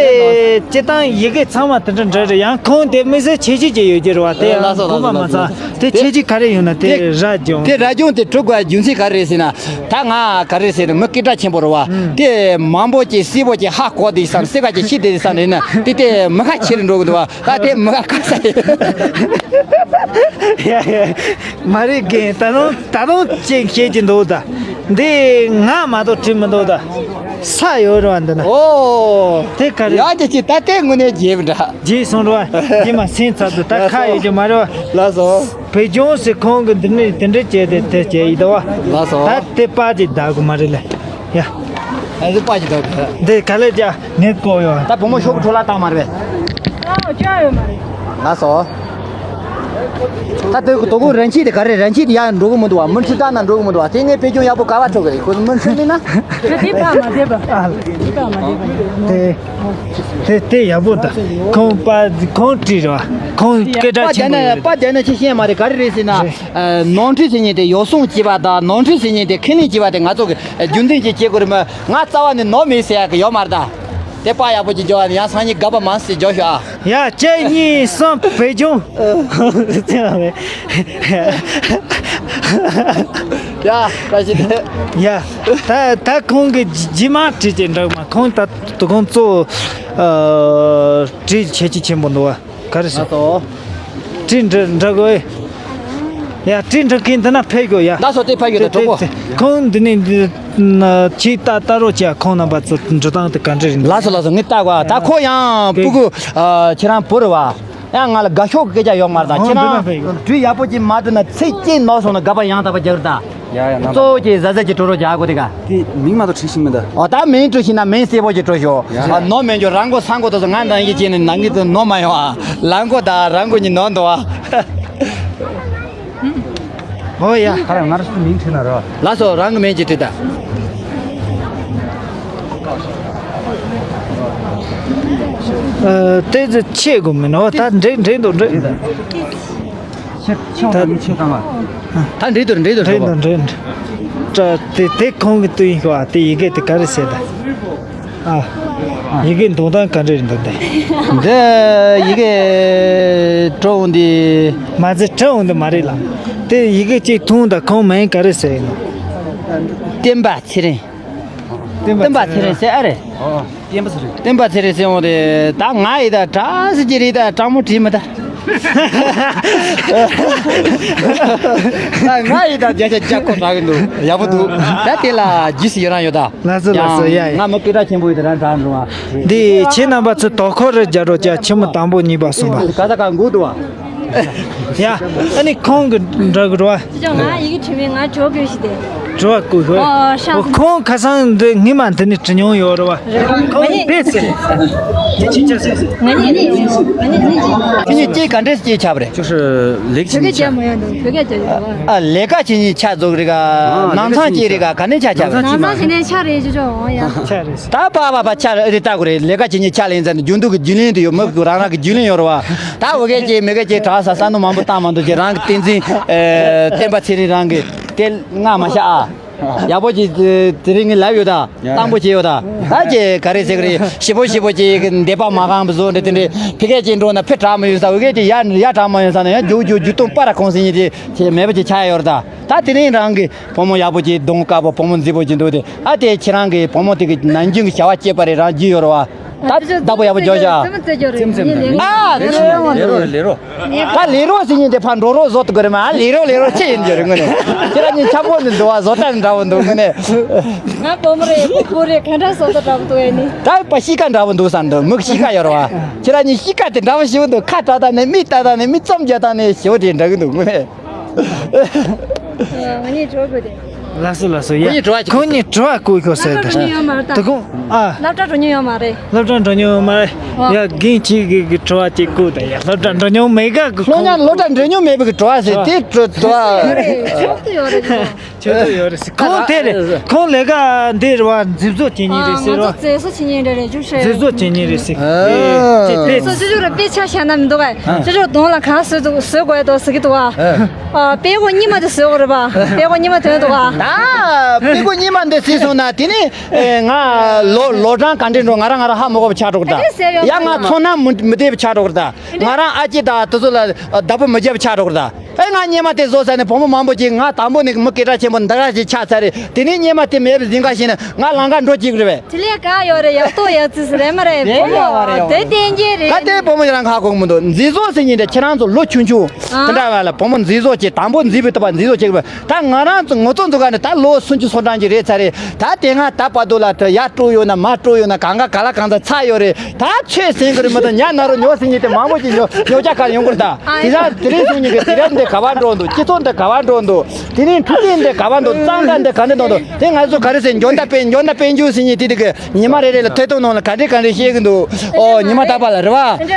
སྤྱི་བཏང་ཡི་གེ་ཚང་མ་དེ་འདྲ་འདྲ་རེད་ཡང་ཁོང་དེ་དམིགས་བསལ་ཁྱད་ཆོས་ཅིག་ཡོད་ཀྱི་རེད་བ་དེ་ཡང་ལགས་སོ་ཁོ་མ་ལགས་སོ་མ་ཚང་། དེ་ཁྱད་ཆོས་ག་རེ་ཡོད་ན་དེ་དེ་ར་ལྗོང་། དེ་ར་ལྗོང་དེ་གྲུབ་དགོས་རྒྱུ་མཚན་ག་རེ་རེད་ཟེར་ན། ད་ང་ག་རེ་ཟེར་ན་མི་སྐད་གྲགས་ཆེན་པོ་རེད་བ། དེ་མང་པོ་ཅིག་གསལ་པོ་ཅིག་ཧ་གོ་དེ་བསམ་སེ་ག་ཅིག་ཤི་དེ་བསམ་རེད་ན་དེ་དེ་མི་ཁ་ཆེ་རུ་འགྲོ་གི་འདུག་བ། ད་དེ་མི་ཁ་ཁ་ས་ཡོད། ཡ་ཡ། མ་རེད་རྒན་ད་རུང་ད་རུང་ཅིག་བཤད་ཀྱི་འདུག་ད། འདི་ང་མ་གཏོགས་བྲིས་མི་འདུག་ད། ས་ཡོད་རེད་བ་འདི་ན། ཨོ། དེ་ག་རེ། ཡ་ཅི་ཅི་ད་དེ་དངོས་གནས་རྗེས་འདྲ། རྗེས་སོང་རེད་བ། རྗེས་མ་སེམས་ཚ་དུ་ད་ཁ་ཡོད་རྒྱུ་མ་རེད་བ། ལགས་སོ། བོད་ལྗོངས་སུ་ཁོང་གི་འདི་ནས་དེ་འདྲ་བྱས་ཏེ་དེ་བྱས་ཡིན་ད་བ། ལགས་སོ། ད་དེ་པ་ཅིག་བདག་གི་མ་རེད་ལ། ཡ། ཨ་ཟི་པ་ཅིག་བདག་གི། འདི་ག་ལེ་ཅག་ངས་བཀོད་ཡོད། ད་བུ་མོ་ཤོག་གི་འཕྲོ་བརླག་བཏང་མ་རེད་པས། ཨ་ཅག་ཡོད་མ་རེད། ལགས་སོ། ད་དེ་དོ་དགོང་རན་ཆི་དེ་ག་རེ་རན་ཆི་དེ་ཡར་འགྲོ་གི་མི་འདུག་བ། མུ་མཐུད་ལྟ་ན་འགྲོ་གི་མི་འདུག་བ། དེ་ངས་དཔེ་སྐྱོན་ཡག་པོ་ག་བ་འཕྲོད་གི་རེད། ཁོ་མུ་མཐུད་མིན་ན། དེ་དེ་པ་མ་བསྡད་པ། དེ་པ་མ་བསྡད་པ། དེ་དེ་དེ་ཡག་པོ་ད། ཁོང་པ་ཁོང་བྲིས་རེད་བ། ཁོང་སྐད་གྲགས་པ་ཆེན་པོ་དེ་ན་ཡོད་པ་རེད། དེ་ན་ཆི་ཤེས་མ་རེད། ག་རེ་རེད་ཟེར་ན། རེད། ཨ་ནོར་འཁྲུལ་ཟེར་མཁན་དེ་ཡོ་སྲུང་བྱེད་པ་དང་ནོར་འཁྲུལ་ཟེར་མཁན་དེ་ཁས་ལེན་བྱེད་པ་དེ་ང་ཚོ་གི་རྒྱུན་འཛིན་གྱིས་བྱེད་དགོས་རེད་མོད། ང་རྩ་བ་ནས་ནོར་མེད་ཟེར་ཡག་གི་ཡོད་མ་རེད་ད། དེ་པ་ཡག་པོ་ཅིག་འཇོག་ཨ་ནི་ཡང་སང་ཉིན་དགའ་པ་མང་སེ་འཇོག་ཤོག་ཨ། ཡ་གཅིག་གཉིས་གསུམ་བོད་ལྗོངས། ཡ་བཀྲ་ཤིས་བདེ། ཡ་ད་ད་ཁོང་གི་རྗེས་མ་བྲིས་ཀྱི་འདྲ་མ། ཁོང་ད་དུ་ཁོང་གཙོ་བོ་ཨ་བྲིས་བྱེད་ཀྱི་ཆེན་པོ་འདུག་བ། ག་རེ་ཟེར། ཨ་ཏོ། བྲིས་འདྲ་འདྲ་དགོས། ཡ་བྲིས་འདྲ་མཁན་འདི་ན་ཕེབས་དགོས་ཡ། ད་སོ་དེ་ཕ་གི་ད་དེ་གྲོགས་པོ། དེ་ཁོང་འདི་ནས་འདི་ན་ཆེས་ལྟ་ལྟ་རོགས་བྱས། ཁོང་རྣམ་པ་ཚོ་འགྲོ་སྟངས་དེ་ག་འདྲ་རེད། ལགས་སོ་ལགས་སོ། ངས་ལྟ་དགོས། ད་ཁོ་ཡང་སྤུ་གུ་ཨ་ཁྱེད་རང་བུ་རེད་བ། ཡང་ང་ལ་དགའ་ཤོས་ཀྱི་སྐད་ཆ་ཡོད་མ་རེད་ད། ཁྱེད་རང་འདི་ན་ཕེབས་དགོས། འགྲུལ་ཡག་པོ་ཅིག་མ་འགྲོ་ན་ཚེ་སྐྱེལ་ནོར་སོང་ན་དགའ་པ་ཡང་དག་པ་རྒྱག་རེད་ད། ཡ་ཡ་ན། གཙོ་བོ་གཅིག་གཟའ་གཟའ་གཅིག་འགྲོ་རོགས་རྒྱག་དགོས་དེ་ག། དེ་མིང་མ་གཏོགས་བྲིས་ཤིག་མི་འདུག། ཨོ་ད་མིང་བྲིས་ཤིག་ན་མིང་གསལ་པོ་ཅིག་བྲིས་ཤོག། ཡ། ཨ་ནོར་མེད་རྒྱུ་རང་མགོ་ས་མགོ་དེ་ཚོ་ང་འདང་ཡིག་ཅན་ནི་ནང་གི་དེ་ནོར་མ་ཡོང་ཨ། ལ་མགོ་དང་རང་མགོ་གཉིས་ནོར་འདུག་ཨ། ཨོ་ཡ། ཁ་ར་ང་རང་ཚོ་མིང་བྲིས་ན་རོ། ལགས་སོ། རང་གི་མིང་ཅིག་བྲིས་ད། ཨ་དེ་ཚོ་ཆེ་དགོས་མིན་ནོ། ད་འགྲིག་འགྲིག་འདུག་འགྲིག། ཆེ་ཆེ་བ་མི་ཆེ་བཏང་བ། ད་འགྲིག་འདུག་འགྲིག་འདུག་འགྲིག་འགྲིག་འདུག་འགྲིག་འདུག། ད་དེ་དེ་ཁོང་གི་དུས་ཡིན་ཤོག་ཨ། དེ་ཡི་གེ་དེ་ག་རེ་ཟེར་ད། ཨ་ཡི་གེ་འདོན་སྟངས་ག་འདྲ་རེད་འདུག་འདི། འདི་ཡི་གེ་བྲོ་འོང་འདི། མ་ཟད་བྲོ་འོང་འདི་མ་རེད་ལ། དེ་ཡི་གེ་གཅིག་མཐོང་ད་ཁོང་མིང་ག་རེ་ཟེར་ཡིན་ནོ། བསྟན་པ་ཚེ་རིང་། བསྟན་པ་ཚེ་རིང་ཟེར་ཨ་རེད། ཨོ། བསྟན་པ་ཚེ་རིང། བསྟན་པ་ཚེ་རིང་ཟེར་འོང་དེ་ད་ང་ཡི་ད་གྲྭ་ཟེར་གྱི་རེད་ད། དྲང་མོ་བྲིས་མི་ད། ད་ང་ཡི་ད་བརྒྱ་ཆ་བརྒྱ་ཁོ་དྲག་གི་འདུག། ཡག་པོ་འདུག། ད་དེ་ལ་རྗེས་སུ་ཡི་རང་ཡོད་ད། ལགས་སོ་ལགས་སོ། ཡ་ཡ། ང་མི་སྐད་གྲགས་ཆེན་པོ་ཡོད་དེ་རང་དྲག་འགྲོ་བ། འདི་ཁྱེད་རྣམ་པ་ཚོས་དོ་ཁུར་རེ་རྒྱག་རོགས་བྱ། ཆི་མོ་དང་པོ་གཉིས་པ་གསུམ་པ། ག་ད་ག་འགོ་འདུག་བ། ཡ། ཨ་ནི་ཁོང་གི་འདྲ་གི་རོ། ཅི་ཅང་ང་ཡི་གེ་བྲིས་མེད། ང་བྲོ་དགོས་ཤི་དེ། བྲོ་བ་བཀོད་ཤོག། ཨོ་ཤ། ཨོ་ཁོང་ཁ་སང་འདི་ངི་མ་འདི་ནི་བྲི་མྱོང་ཡོད་རེད་བ། རེད་བ། ཁོང་ང་ནི་དེ་ཟེར། དེ་ཅི་ཅག་ཟེར་ཟེར། ང་ནི་ང་ནི་ང་ནི་ང་ནི། ཁྱེད་གཉིས་སྐྱེས་ག་འདྲས་སྐྱེས་ཆགས་པ་རེད། 就是 ལས་ཀ་བྱེད་མཁན་ཆགས། བོད་སྐད་རྒྱག་ཡོད་བ། ཨ་ལས་ཀ་བྱེད་མཁན་ཆགས་འཛུགས་རེད་ག། ཨ་ནང་ཚང་སྐྱེས་རེད་ག། ག་ནས་ཆགས་ཆགས་པ་རེད། ནང་ཚང་བྱེད་མཁན་ཆགས་རེད་ཅོ་ཅོ། ཨོ་ཡ། ཆགས་རེད། ད་པ་པ་པ་ཆ་རེ་ལྟ་དགོས་རེད། ལས་ཀ་བྱེད་མཁན་ཆ་ལེན་ཟེར་ནས་རྒྱུན་དུ་གི་རྒྱུན་ལེན་དུ་ཡོད། མི་གི་རང་རང་གི་རྒྱུན་ལེན་ཡོད་རེད་བ། ད་འོ་གེ་ཅེ་མི་གེ་ཅེ་གྲྭ་ས་ས་ནུ་མང་པོ་བཏང་མ་འདུག་ཅེ་རང་གི་བསྟན་འཛིན་ཨེ་བསྟན་པ་ཚེ་རིང་རང་གི་དེ་སྔ་མ་ཤ་ཨ། ཡག་པོ་ཅེ་དེ་རིང་ངས་ལབ་ཡོད་ད། ཡ། དང་པོ་ཅེ་ཡོད་ད། ད་ཅེ་ག་རེ་ཟེར་གི་རེད། ཞེ་པོ་ཞེ་པོ་ཅེ་གི་འདས་པ་མ་གང་བཟོ་འདྲ་དེ་འདྲ་ཕི་གེ་ཅེ་འགྲོ་ན་ཕི་གྲྭ་མ་ཡོད་ས། འོ་གེ་ཅེ་ཡ་ཡ་གྲྭ་མ་ཡོད་ས་ན་ཡང་རྒྱུག་རྒྱུག་རྒྱུག་སྟོང་པ་ར་ཁོང་སེ་ཉིད་དེ་ཅེ་མེད་པ་ཅེ་ཆ་ཡ་ཡོད་ད། ད་དེ་རིང་རང་གི་བུ་མོ་ཡག་པོ་ཅིག་གདོང་དཀར་པོ་བུ་མོ་མཛེས་པོ་ཅིག་འདུག་སྟེ། ཨ་དེ་ཁྱེད་རང་གི་བུ་མོ་དེ་གི་ནམ་རྒྱུན་གྱི་བྱ་བ་སྐྱེས་པ་རེད། རང་རྒྱུས་ཡོད་རེད་བ། ད་བདག་པོ་ཡག་པོ་འཇོག་བྱ། ཙེམ་ཙེམ་ཙེམ་ཙེམ། ཨ་ལེ་རོ་ལེ་རོ། ད་ལེ་རོ་ཟེར་མཁན་དེ་ཕར་འགྲོ་རོགས་བཟོ་ཐུབ་ཀྱི་རེད་མ། ལེ་རོ་ལེ་རོ་ཅི་ཡིན་རྒྱུ་རེད་དངོས་གནས། ཁྱེད་རང་གཉིས་འཁྱམ་པོ་ནི་འདུག་བ། བཟོ་ལྟ་འདྲ་བོ་འདུག་དངོས་གནས། ང་བུ་མོ་རེད། བུ་རེད། ག་འདྲ་བཟོ་ལྟ་འདྲ་བོ་འདུག་ཨེ་ནི། ད་པ་གཤིས་ཀ་འདྲ་བོ་འདུག་བསམ་འདུག། མིག་གཤིས་ཀ་ཡོད་རེད་བ། ཁྱེད་རང་གཉིས་གཤིས་ཀ་དེ་འདྲ་བོ་ཞིག་འདུག། ཁ་བྲལ་ད་ནས་མིག་ལྟ་ད་ནས་མིག་བཙུམ་རྒྱག་ད་ནས་ཞེ་པོ་དེ་འདྲ་གི་འདུག་དངོས་གནས། ང་གཉིས་འགྲོ་དགོས་ཏེ། ལགས་སོ་ལགས་སོ། ཡ། ཁོ་གཉིས་དྲི་བ་བཀོད་ཤོག་ཟེར་ཏེ། སློབ་གྲྭ་འགྲོ་མྱོང་ཡོད་མ་རེད་ད། དོ་དགོང་ཨ། སློབ་གྲྭ་འགྲོ་མྱོང་ཡོད་མ་རེད། སློབ་གྲྭ་འགྲོ་མྱོང་ཡོད་མ་རེད། ཨོ། ཡ་རྒན་གཅིག་གི་གི་དྲི་བ་གཅིག་བཀོད་དང་། ཡ་སློབ་གྲྭ་འགྲོ་མྱོང་མེད་ག་གི། སློབ་གཉེར་སློབ་གྲྭ་འགྲོ་མྱོང་མེད་པའི་གི་དྲི་བ་ཟེར་དེ་དྲི་དྲི་བ། ཆོག་ཏུ་ཡོད་རེད། ཆོག་ཏུ་ཡོད་རེད་ཟེར། ཁོང་དེ་རེད། ཁོང་ལས་ཀ་འདི་རེད་བ། མཛེས་བཟོ་བྱེད་མཁན་རེད་ཟེར་བ། ང་ཚོ་མཛེས་བཟོ་བྱེད་མཁན་རེད་རེད་ཅུ་ཧྲེ། མཛེས་བཟོ་བྱེད་མཁན་རེད་ཟེར། ཨ། དེ་དེ་སོ་སོ་རུ་དཔེ་ཆ་བཞག་ན་མི་འདུག་གས། ཨ། སོ་སོ་གདོང་ལ་གང་བཟོས་འདུག་བཟོས་དགོས་འདུག་ཟེར་གྱི་འདུག་ག། ཨ། ཨ། དཔེ་ཁོ་གཉིས་མ་དེ་བཟོས་དགོས་རེད་པ། དཔེ་ཁོ་གཉིས་མ་དོན་འདུག་ག། ད་དཔེ་ཁོ་གཉིས་མ་འདི་བཟོས་སོང་ན་དེ་ནི་ཨེ་ང་ལོ་ལོ་གྲངས་ག་འདྲས་འགྲོ། ང་རང་ང་རང་ཧ་མ་གོ་བ་ཆགས་འགྲོ་གི་རེད་ད། ཡ་ང་ཚོ་ནང་མི་མི་བདེ་བ་ཆགས་འགྲོ་གི་རེད་ད། ང་རང་ཨ་ཅེ་དང་དེ་ཚོ་ལ་བདག་པོ་མི་བརྒྱབ་ཆགས་འགྲོ་གི་རེད་ད། ཨེ་ང་སྙེ་མ་དེ་བཟོ་ས་ནས་བུ་མོ་མང་པོ་ཅིག་ང་དང་པོ་ནས་མི་སྐད་གྲགས་ཆེན་པོ་འདི་ག་ཞིག་ཆགས་ཚར་རེད། དེ་ནས་སྙེ་མ་དེ་མེད་པའི་ཟིན་ག་ཞིག་ན་ང་ལང་ཀ་འགྲོ་གཅིག་རེད་པས། དེ་ལས་ག་ཡོད་རེད། ཡག་ཏོ་ཡག་ཙི་སི་རེད་མ་རེད། དེ་བུ་མོ་ཡོད་རེད། དེ་བསྟན་རྒྱུ་རེད། ག་དེ་བུ་མོ་ཡང་ཧ་གོ་གི་མི་འདུག་མཛེས་བཟོ་ཟེར་མཁན་དེ་ཁྱེད་རང་ཚོ་ལོ་ཆུང་ཆུང་དེ་འདྲ་བ་ལ་བུ་མོ་མཛེས་བཟོ་ཅིག་དང་པོ་མཛེས་པའི་ཐོག་མཛེས་བཟོ་ཅིག་རེད། ད་ང་རང་ཚོ་ངོ་ཚོ་འཛུགས་ག་ནས་ད་ལོ་སུམ་ཅུ་སོ་གྲངས་ཅིག་རེད་ཚར་རེད། ད་དེ་སྔ་ད་བར་དུ་ལ་ད་ཡར་སྤྲོ་ཡོད་ན་མར་སྤྲོ་ཡོད་ན་གང་ག་ག་ལ་གང་འཚམ་ཚར་ཡོད་རེད། ད་ཆོས་ཟིན་གི་རེད་མ་གཏོགས་ཉ་ན་རོ་ཉོ་ཟིན་གྱི་དེ་མང་པོ་ཅིག་ཉོ་ཉོ་ཆ་ག་ལ་ཡོང་གི་རེད། ད་དེ་ཡང་དེ་རིང་སོང་ཉིན་གི་དེ་རིང་འདི་ག་བ་འགྲོ་འདུག་སྤྱི་ཚོགས་འདི་ག་བ་འགྲོ་འདུག་དེ་རིང་འཕྲོད་བསྟེན་འདི་ག་བ་འདུག་གཙང་སྦྲ་འདི་ག་འདྲ་འདུག་དེ་ང་ཚོ་ག་རེ་ཟེར་འཇོན་ཐང་དཔལ་འཇོན་ཐང་དཔལ་འབྱོར་ཟིན་གྱི་དེ་དེ་གི་ཉི་མ་རེ་རེ་ལ་ཐད་གཏོང་ནང་ལ་ག་འདྲས་ག་འདྲས་བཤད་གི་འདུག་ཨོ་ཉི་མ་རྟག་པ་ལ་རེད་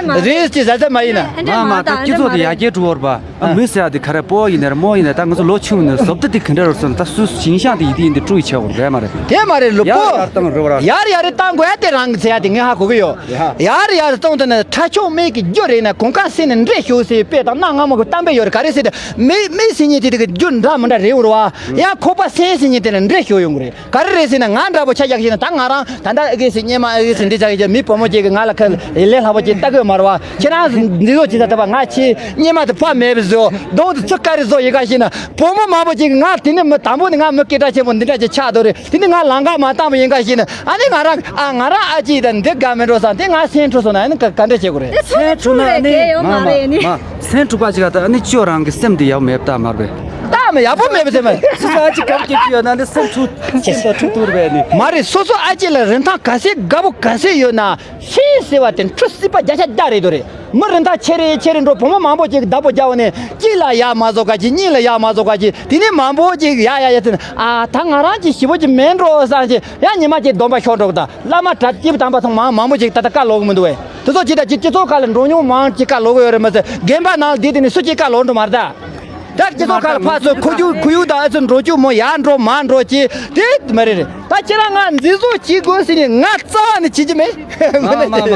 བ། རེད་ཅེས་ཟ་ཟ་མ་ཡིན་ན། མ་མ་ད་སྤྱི་ཚོགས་དེ་ཡར་རྒྱས་འགྲོ་བར་པ། ཨ་མི་ཟེར་ཡ་དེ་ག་རེ་པོ་ཡིན་ནར་མོ་ཡིན་ནར་ད་ང་ཚོ་ལོ་ཆུང་ནས་བཟོ་ལྟ་དེ་ག་འདྲ་རུ་སོང་ད་སུ་ཞིང་ཤང་དེ་ཡིད་དེ་ཡིན་དེ་སྤྲོ་ཡི་ཆེ་བར་རེད་མ་རེད། དེ་མ་རེད་ལུ་ཡར་པོ། ཡར་བཏང་རེད་བ། ཡར་ཡར་བཏང་དགོས་ཡ་དེ་རང་གི་ཚེ་ཡ་དེ་ངས་ཧ་གོ་གི་ཡོད། ཡ། ཡར་ཡར་བཏང་དུ་ནས་ཁྲ་ཆོག་མེད་ཀྱི་རྒྱུ་རེད་ན་གོང་ཁ་སེ་ནས་འདྲེ་ཤོག་སེ་དཔེ་དང་སྣ་ང་མོ་གི་གཏམ་དཔེ་ཡོད་རེད་ག་རེ་སེ་དེ་མི་མི་སེ་ཉིད་དེ་དེ་གི་རྒྱུ་འདྲ་མི་འདྲ་རེད་བར་བ། ཡང་ཁོག་པ་སེ་སེ་ཉིད་དེ་ནས་འདྲེ་ཤོག་ཡོང་གི་རེད། ག་རེ་རེད་ཟེར་ན་ང་འདྲ་པོ་ཆ་རྒྱག་ཤེས་ན་ད་ང་རང་ད་ལྟ་ཨེ་གེ་སི་སྙེ་མ་ཨེ་གེ་སི་འདི་ཆགས་ཀྱི་མི་བུ་མོ་ཅིག་གིས་ང་ལ་ཁ་ལས་ལྷག་པོ་ཅིག་ལྟ་གི་མ་རེད་བ། ཁྱེད་རང་འདི་ཚོ་ཅི་ད་ལྟ་བ་ང་ཆེ་སྙེ་མ་དེ་ཕ་མེད་པའི་བཟོ་རྡུང་དུ་ཚུགས་ཀ་རེ་བཟོ་ཡི་ག་ཤེས་ན་བུ་མོ་མང་པོ་ཅིག་གིས་ང་དེ་ནི་མི་དང་པོ་ནི་ང་མི་སྐད་གྲགས་ཆེན་པོ་འདི་འདྲ་ཅིག་ཆགས་འདུག་རེད། དེ་ནི་ང་ལང་ཀ་མ་བཏང་བ་ཡིན་ག་ཤེས་ན་ཨ་ནི་ང་རང་ཨ་ང་རང་ཨ་ཅེ་དང་འདི་དགའ་མི་འགྲོ་བསམ་དེ་ང་སེམས་འཁྲུག་སོང་ན་ཨ་ནི་ག་ག་འདྲ་བྱེད་དགོས་རེད། སེམས་འཁྲུག་ན་ཨ་ནི་མ་མ་མ་སེམས་འཁྲུག་པ་ཅིག་ཨ་ནི་ཅོ་རང་གི་སེམས་དེ་ཡག་མེད་པ་མ་རེད། ད་མི་ཡག་པོ་མེད་པ་ཟེར་མ། སོ་སོ་ཨ་ཅེ་གབ་སྐྱེ་རྒྱུ་ཡོད་ན་ནི་སེམས་འཁྲུག་སེམས་དང་འཁྲུག་ཐུག་རེད་ནི། མ་རེད། སོ་སོ་ཨ་ཅེ་ལ་རིན་ཐང་ག་ཚད་དགའ་པོ་ག་ཚད་ཡོད་ན་སེམས་ཟེར་བ་དེ་འཁྲུ་སྲིད་པ་བརྒྱ་ཆ་བརྒྱ་རེད་དོ་རེད། མི་རིན་ཐང་ཆེ་རེ་ཆེ་རེ་འགྲོ་བུ་མོ་མང་པོ་ཅིག་བདག་པོ་རྒྱག་ནས་གཅིག་ལ་ཡ་མ་བཟོ་ག་ཅིག་གཉིས་ལ་ཡ་མ་བཟོ་ག་ཅིག་དེ་ནས་མང་པོ་ཅིག་ཡ་ཡ་ཡ་ཟེར་ནས་ཨ་ད་ང་རང་ཅིག་ཞི་བོ་ཅིག་མེད་འགྲོ་བསམ་ཅིག་ཡ་ཉི་མ་ཅིག་སྡོམ་པ་ཤོར་འགྲོ་གི་ད། བླ་མ་གྲྭ་སྐྱེས་བུ་དམ་པ་ཚང་མ་མང་པོ་ཅིག་ད་ལྟ་བཀའ་ལོག་གི་མི་འདུག་བས། དེ་ཚོ་ཅིག་ད་ཅིག་སྤྱི་ཚོགས་ཁག་ལ་འགྲོ་མྱོང་མང་ཅིག་བཀའ་ལོག་གི་ཡོད་རེད་མ་ཟད་དགོན་པ་ནང་ལ་བསྡད་དེ་ནས་སུ་ཅིག་བཀའ་ལོག་འགྲོ་མ་རེད་ད། ད་སྤྱི་ཚོགས་ཁག་ལ་ཕར་ཚུར་ཁུ་རྒྱུག་ཁུ་ཡུག་དང་ཨ་ཚོ་འགྲོ་རྒྱུག་མོ་ཡར་འགྲོ་མར་འགྲོ་ཅིག་དེ་མ་རེད་རེད། ད་ཁྱེད་རང་ང་མཛེས་བཟོ་བྱེད་དགོས་ཟེར་ནས་ང་རྩ་བ་ནས་བྱེད་ཀྱི་མེད། མ་མ་མ་ད་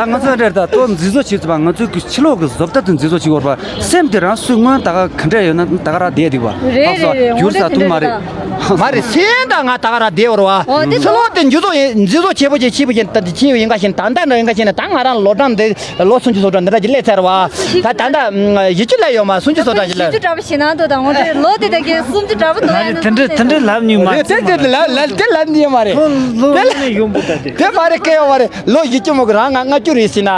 ང་ཚོ་འདྲེར་ད་ལྟོ་མཛེས་བཟོ་བྱེད་ཚུལ་བ་ང་ཚོའི་གི་ཕྱི་ལོགས་གི་བཟོ་ལྟ་དེ་མཛེས་བཟོ་བྱེད་དགོས་པ་སེམས་དེ་རང་སུས་སྔོན་ད་ག་ག་འདྲ་ཡོད་ན་ད་ག་ར་བསྡད་འདུག་བ། རེད་རེད་རེད། འོང་འགྱུར་ས་འདྲ་ཐུག་མ་རེད། མ་རེད་སེམས་ད་ང་ད་ག་ར་བསྡད་བར་བ། འོ་དེ་ཚོ་ལོ་དེ་འཇུ་ཚོ་ཡིན་འཇུ་ཚོ་ཆེ་པོ་ཆེ་ཆེ་པོ་ཆེ་ད་དེ་ཆེ་ཡིན་ག་ཞིན་ད་ད་འདྲ་ཡིན་ག་ཞིན་ད་ང་རང་ལོ་གྲངས་འདི་ལོ་སུམ་ཅུ་སོ་གྲངས་འདི་འདྲ་ཅིག་སླེབས་ཚར་བ། ད་ད་ད་བཞི་བཅུ་ལ་ཡོད་མ་སུམ་ཅུ་སོ་གྲངས་ཅིག་སླེབས། བཞི་བཅུ་འདྲ་པོ་ཞིག་ན་འདུག་ད་འོ་དེ་ལོ་དེ་ད་གི་སུམ་ཅུ་འདྲ་པོ་འདུག་ཡ་ན་དེ་འདྲ་དེ་འདྲ་ལབ་ནི་མ་རེད། དེ་དེ་ལབ་ལབ་དེ་ལབ་ནི་མ་རེད། ལོ་ལོ་ནས་ཡོང་པོ་ད་དེ། དེ་མ་རེད་སྐལ་བ་མ་རེད། ལོ་བཞི་བཅུ་མོ་གི་རང་ང་ལྔ་བཅུ་རེད་ཟེར་ན་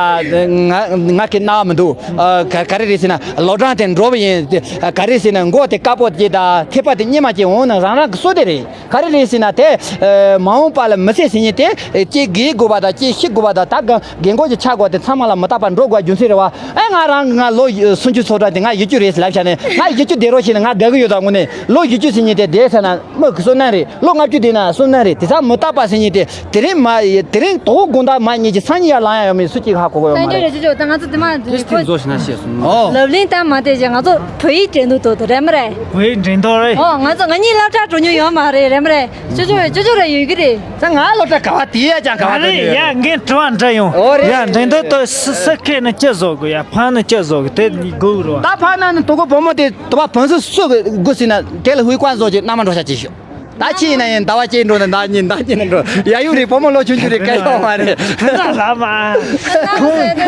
ང་ང་གི་ན་མི་འདུག་ཨ་ག་ག་རེ་རེད་ཟེར་ན་ལོ་གྲངས་དེ་འགྲོ་བ་ཡིན། དེ་ག་རེ་ཟེར་ན་མགོ་དེ་དཀར་པོ་དེ་དང་ཐེ་པ་དེ་གཉིས་མ་ཅིག་འོང་ན་རང་རང་གི་སོ་དེ་རེད། ག་རེ་རེད་ཟེར་ན་དེ་ཨ་མ་འོངས་པ་ལ་མི་ཚེ་ཟེར་མཁན་དེ་ཨ་ཅིག་རྒས་དགོས་པ་དང་ཅིག་ཤི་དགོས་པ་དང་ད་ག་རྒན་གོག་ཅིག་ཆགས་དགོས་དེ་ཚང་མ་ལ་མི་རྟག་པ་འགྲོ་དགོས་རྒྱུ་མཚན་རེད་བ། ཨ་ང་རང་ང་ལོ་སུམ་ཅུ་སོ་གྲངས་དེ་ང་བཞི་བཅུ་རེད་ཟེར་ལབ་བྱས་ནས་ང་བཞི་བཅུ་བསྡད་རོགས་བྱས་ནས་ང་དགའ་གི་ཡོད་ད་དངོས་གནས་ལོ་བཞི་བཅུ་ཟེར་མཁན་དེ་བསྡད་ཟེར་ན། མི་གི་བསོད་ནམས་རེད། ལོ་ལྔ་བཅུ་དེ་ན་བསོད་ནམས་རེད། དེ་ཚ་མི་རྟག་པ་ཟེར་མཁན་དེ་དེ་རིང་མ་དེ་རིང་དོ་དགོང་དག་མ་གཉིས་ཀྱི་སང་ཉིན་ཡར་ལངས་ཡ་ཡོད་མེད་སུ་གཅིག་ཧ་གོ་གི་ཡོད་མ་རེད། ད་ང་ཚོ་དེ་མ་དེ་ཁོ་བཟོ་ཞིག་ན་ཤེས་སོང་། ཨོ། ལབ་གླེང་དང་མ་དེ་བཞིན་ང་ཚོ་བོད་ཡིག་འགྲན་བསྡུར་དོ་དོ་རེད་མ་རེད། བོད་ཡིག་འགྲན་བསྡུར་རེད། ཨོ་ང་ཚོ་ང་གཉིས་སློབ་གྲྭ་འགྲོ་མྱོང་ཡོད་མ་རེད་རེད་མ་རེད། ཅོ་ཅོ་ཅོ་ཅོ་ར་ཡོད་གི་རེད། ད་ང་སློབ་གྲྭ་ག་བ་དེ་ཡ་ཅང་ག་བ་རེད། ཡ་ངས་དྲི་བ་འདྲ་ཡོང་། ཨོ་རེད། ཡ་འགྲན་བསྡུར་དོ་སི་སི་ཁེ་ནི་ཅི་བཟོ་དགོས་ཡ་ཕ་ནི་ཅི་བཟོ་དགོས་དེ་དགོས་རོ། ད་ཕ་ན་ནི་དོ་གོ་བུ་མོ་དེ་དོ་བ་བོན་སི་སུ་དགོས་ཟེར་ན་དེ་ལ་ཧུའི་ཀོན་བཟོ་ཅིག་མནའ་མ་འགྲོ་ཤ་ཅིག་ཤོག་ད་ཁྱི་ཡིན་ན་ཡིན་ཟླ་བ་གཅིག་འགྲོ་ན་ཟླ་གཉིས་ཟླ་གཉིས་ན་འགྲོ་ཡ་ཡུ་རེད། བུ་མོ་ལོ་ཆུང་ཆུང་རེད་སྐལ་ཡོད་མ་རེད། ལ་མ།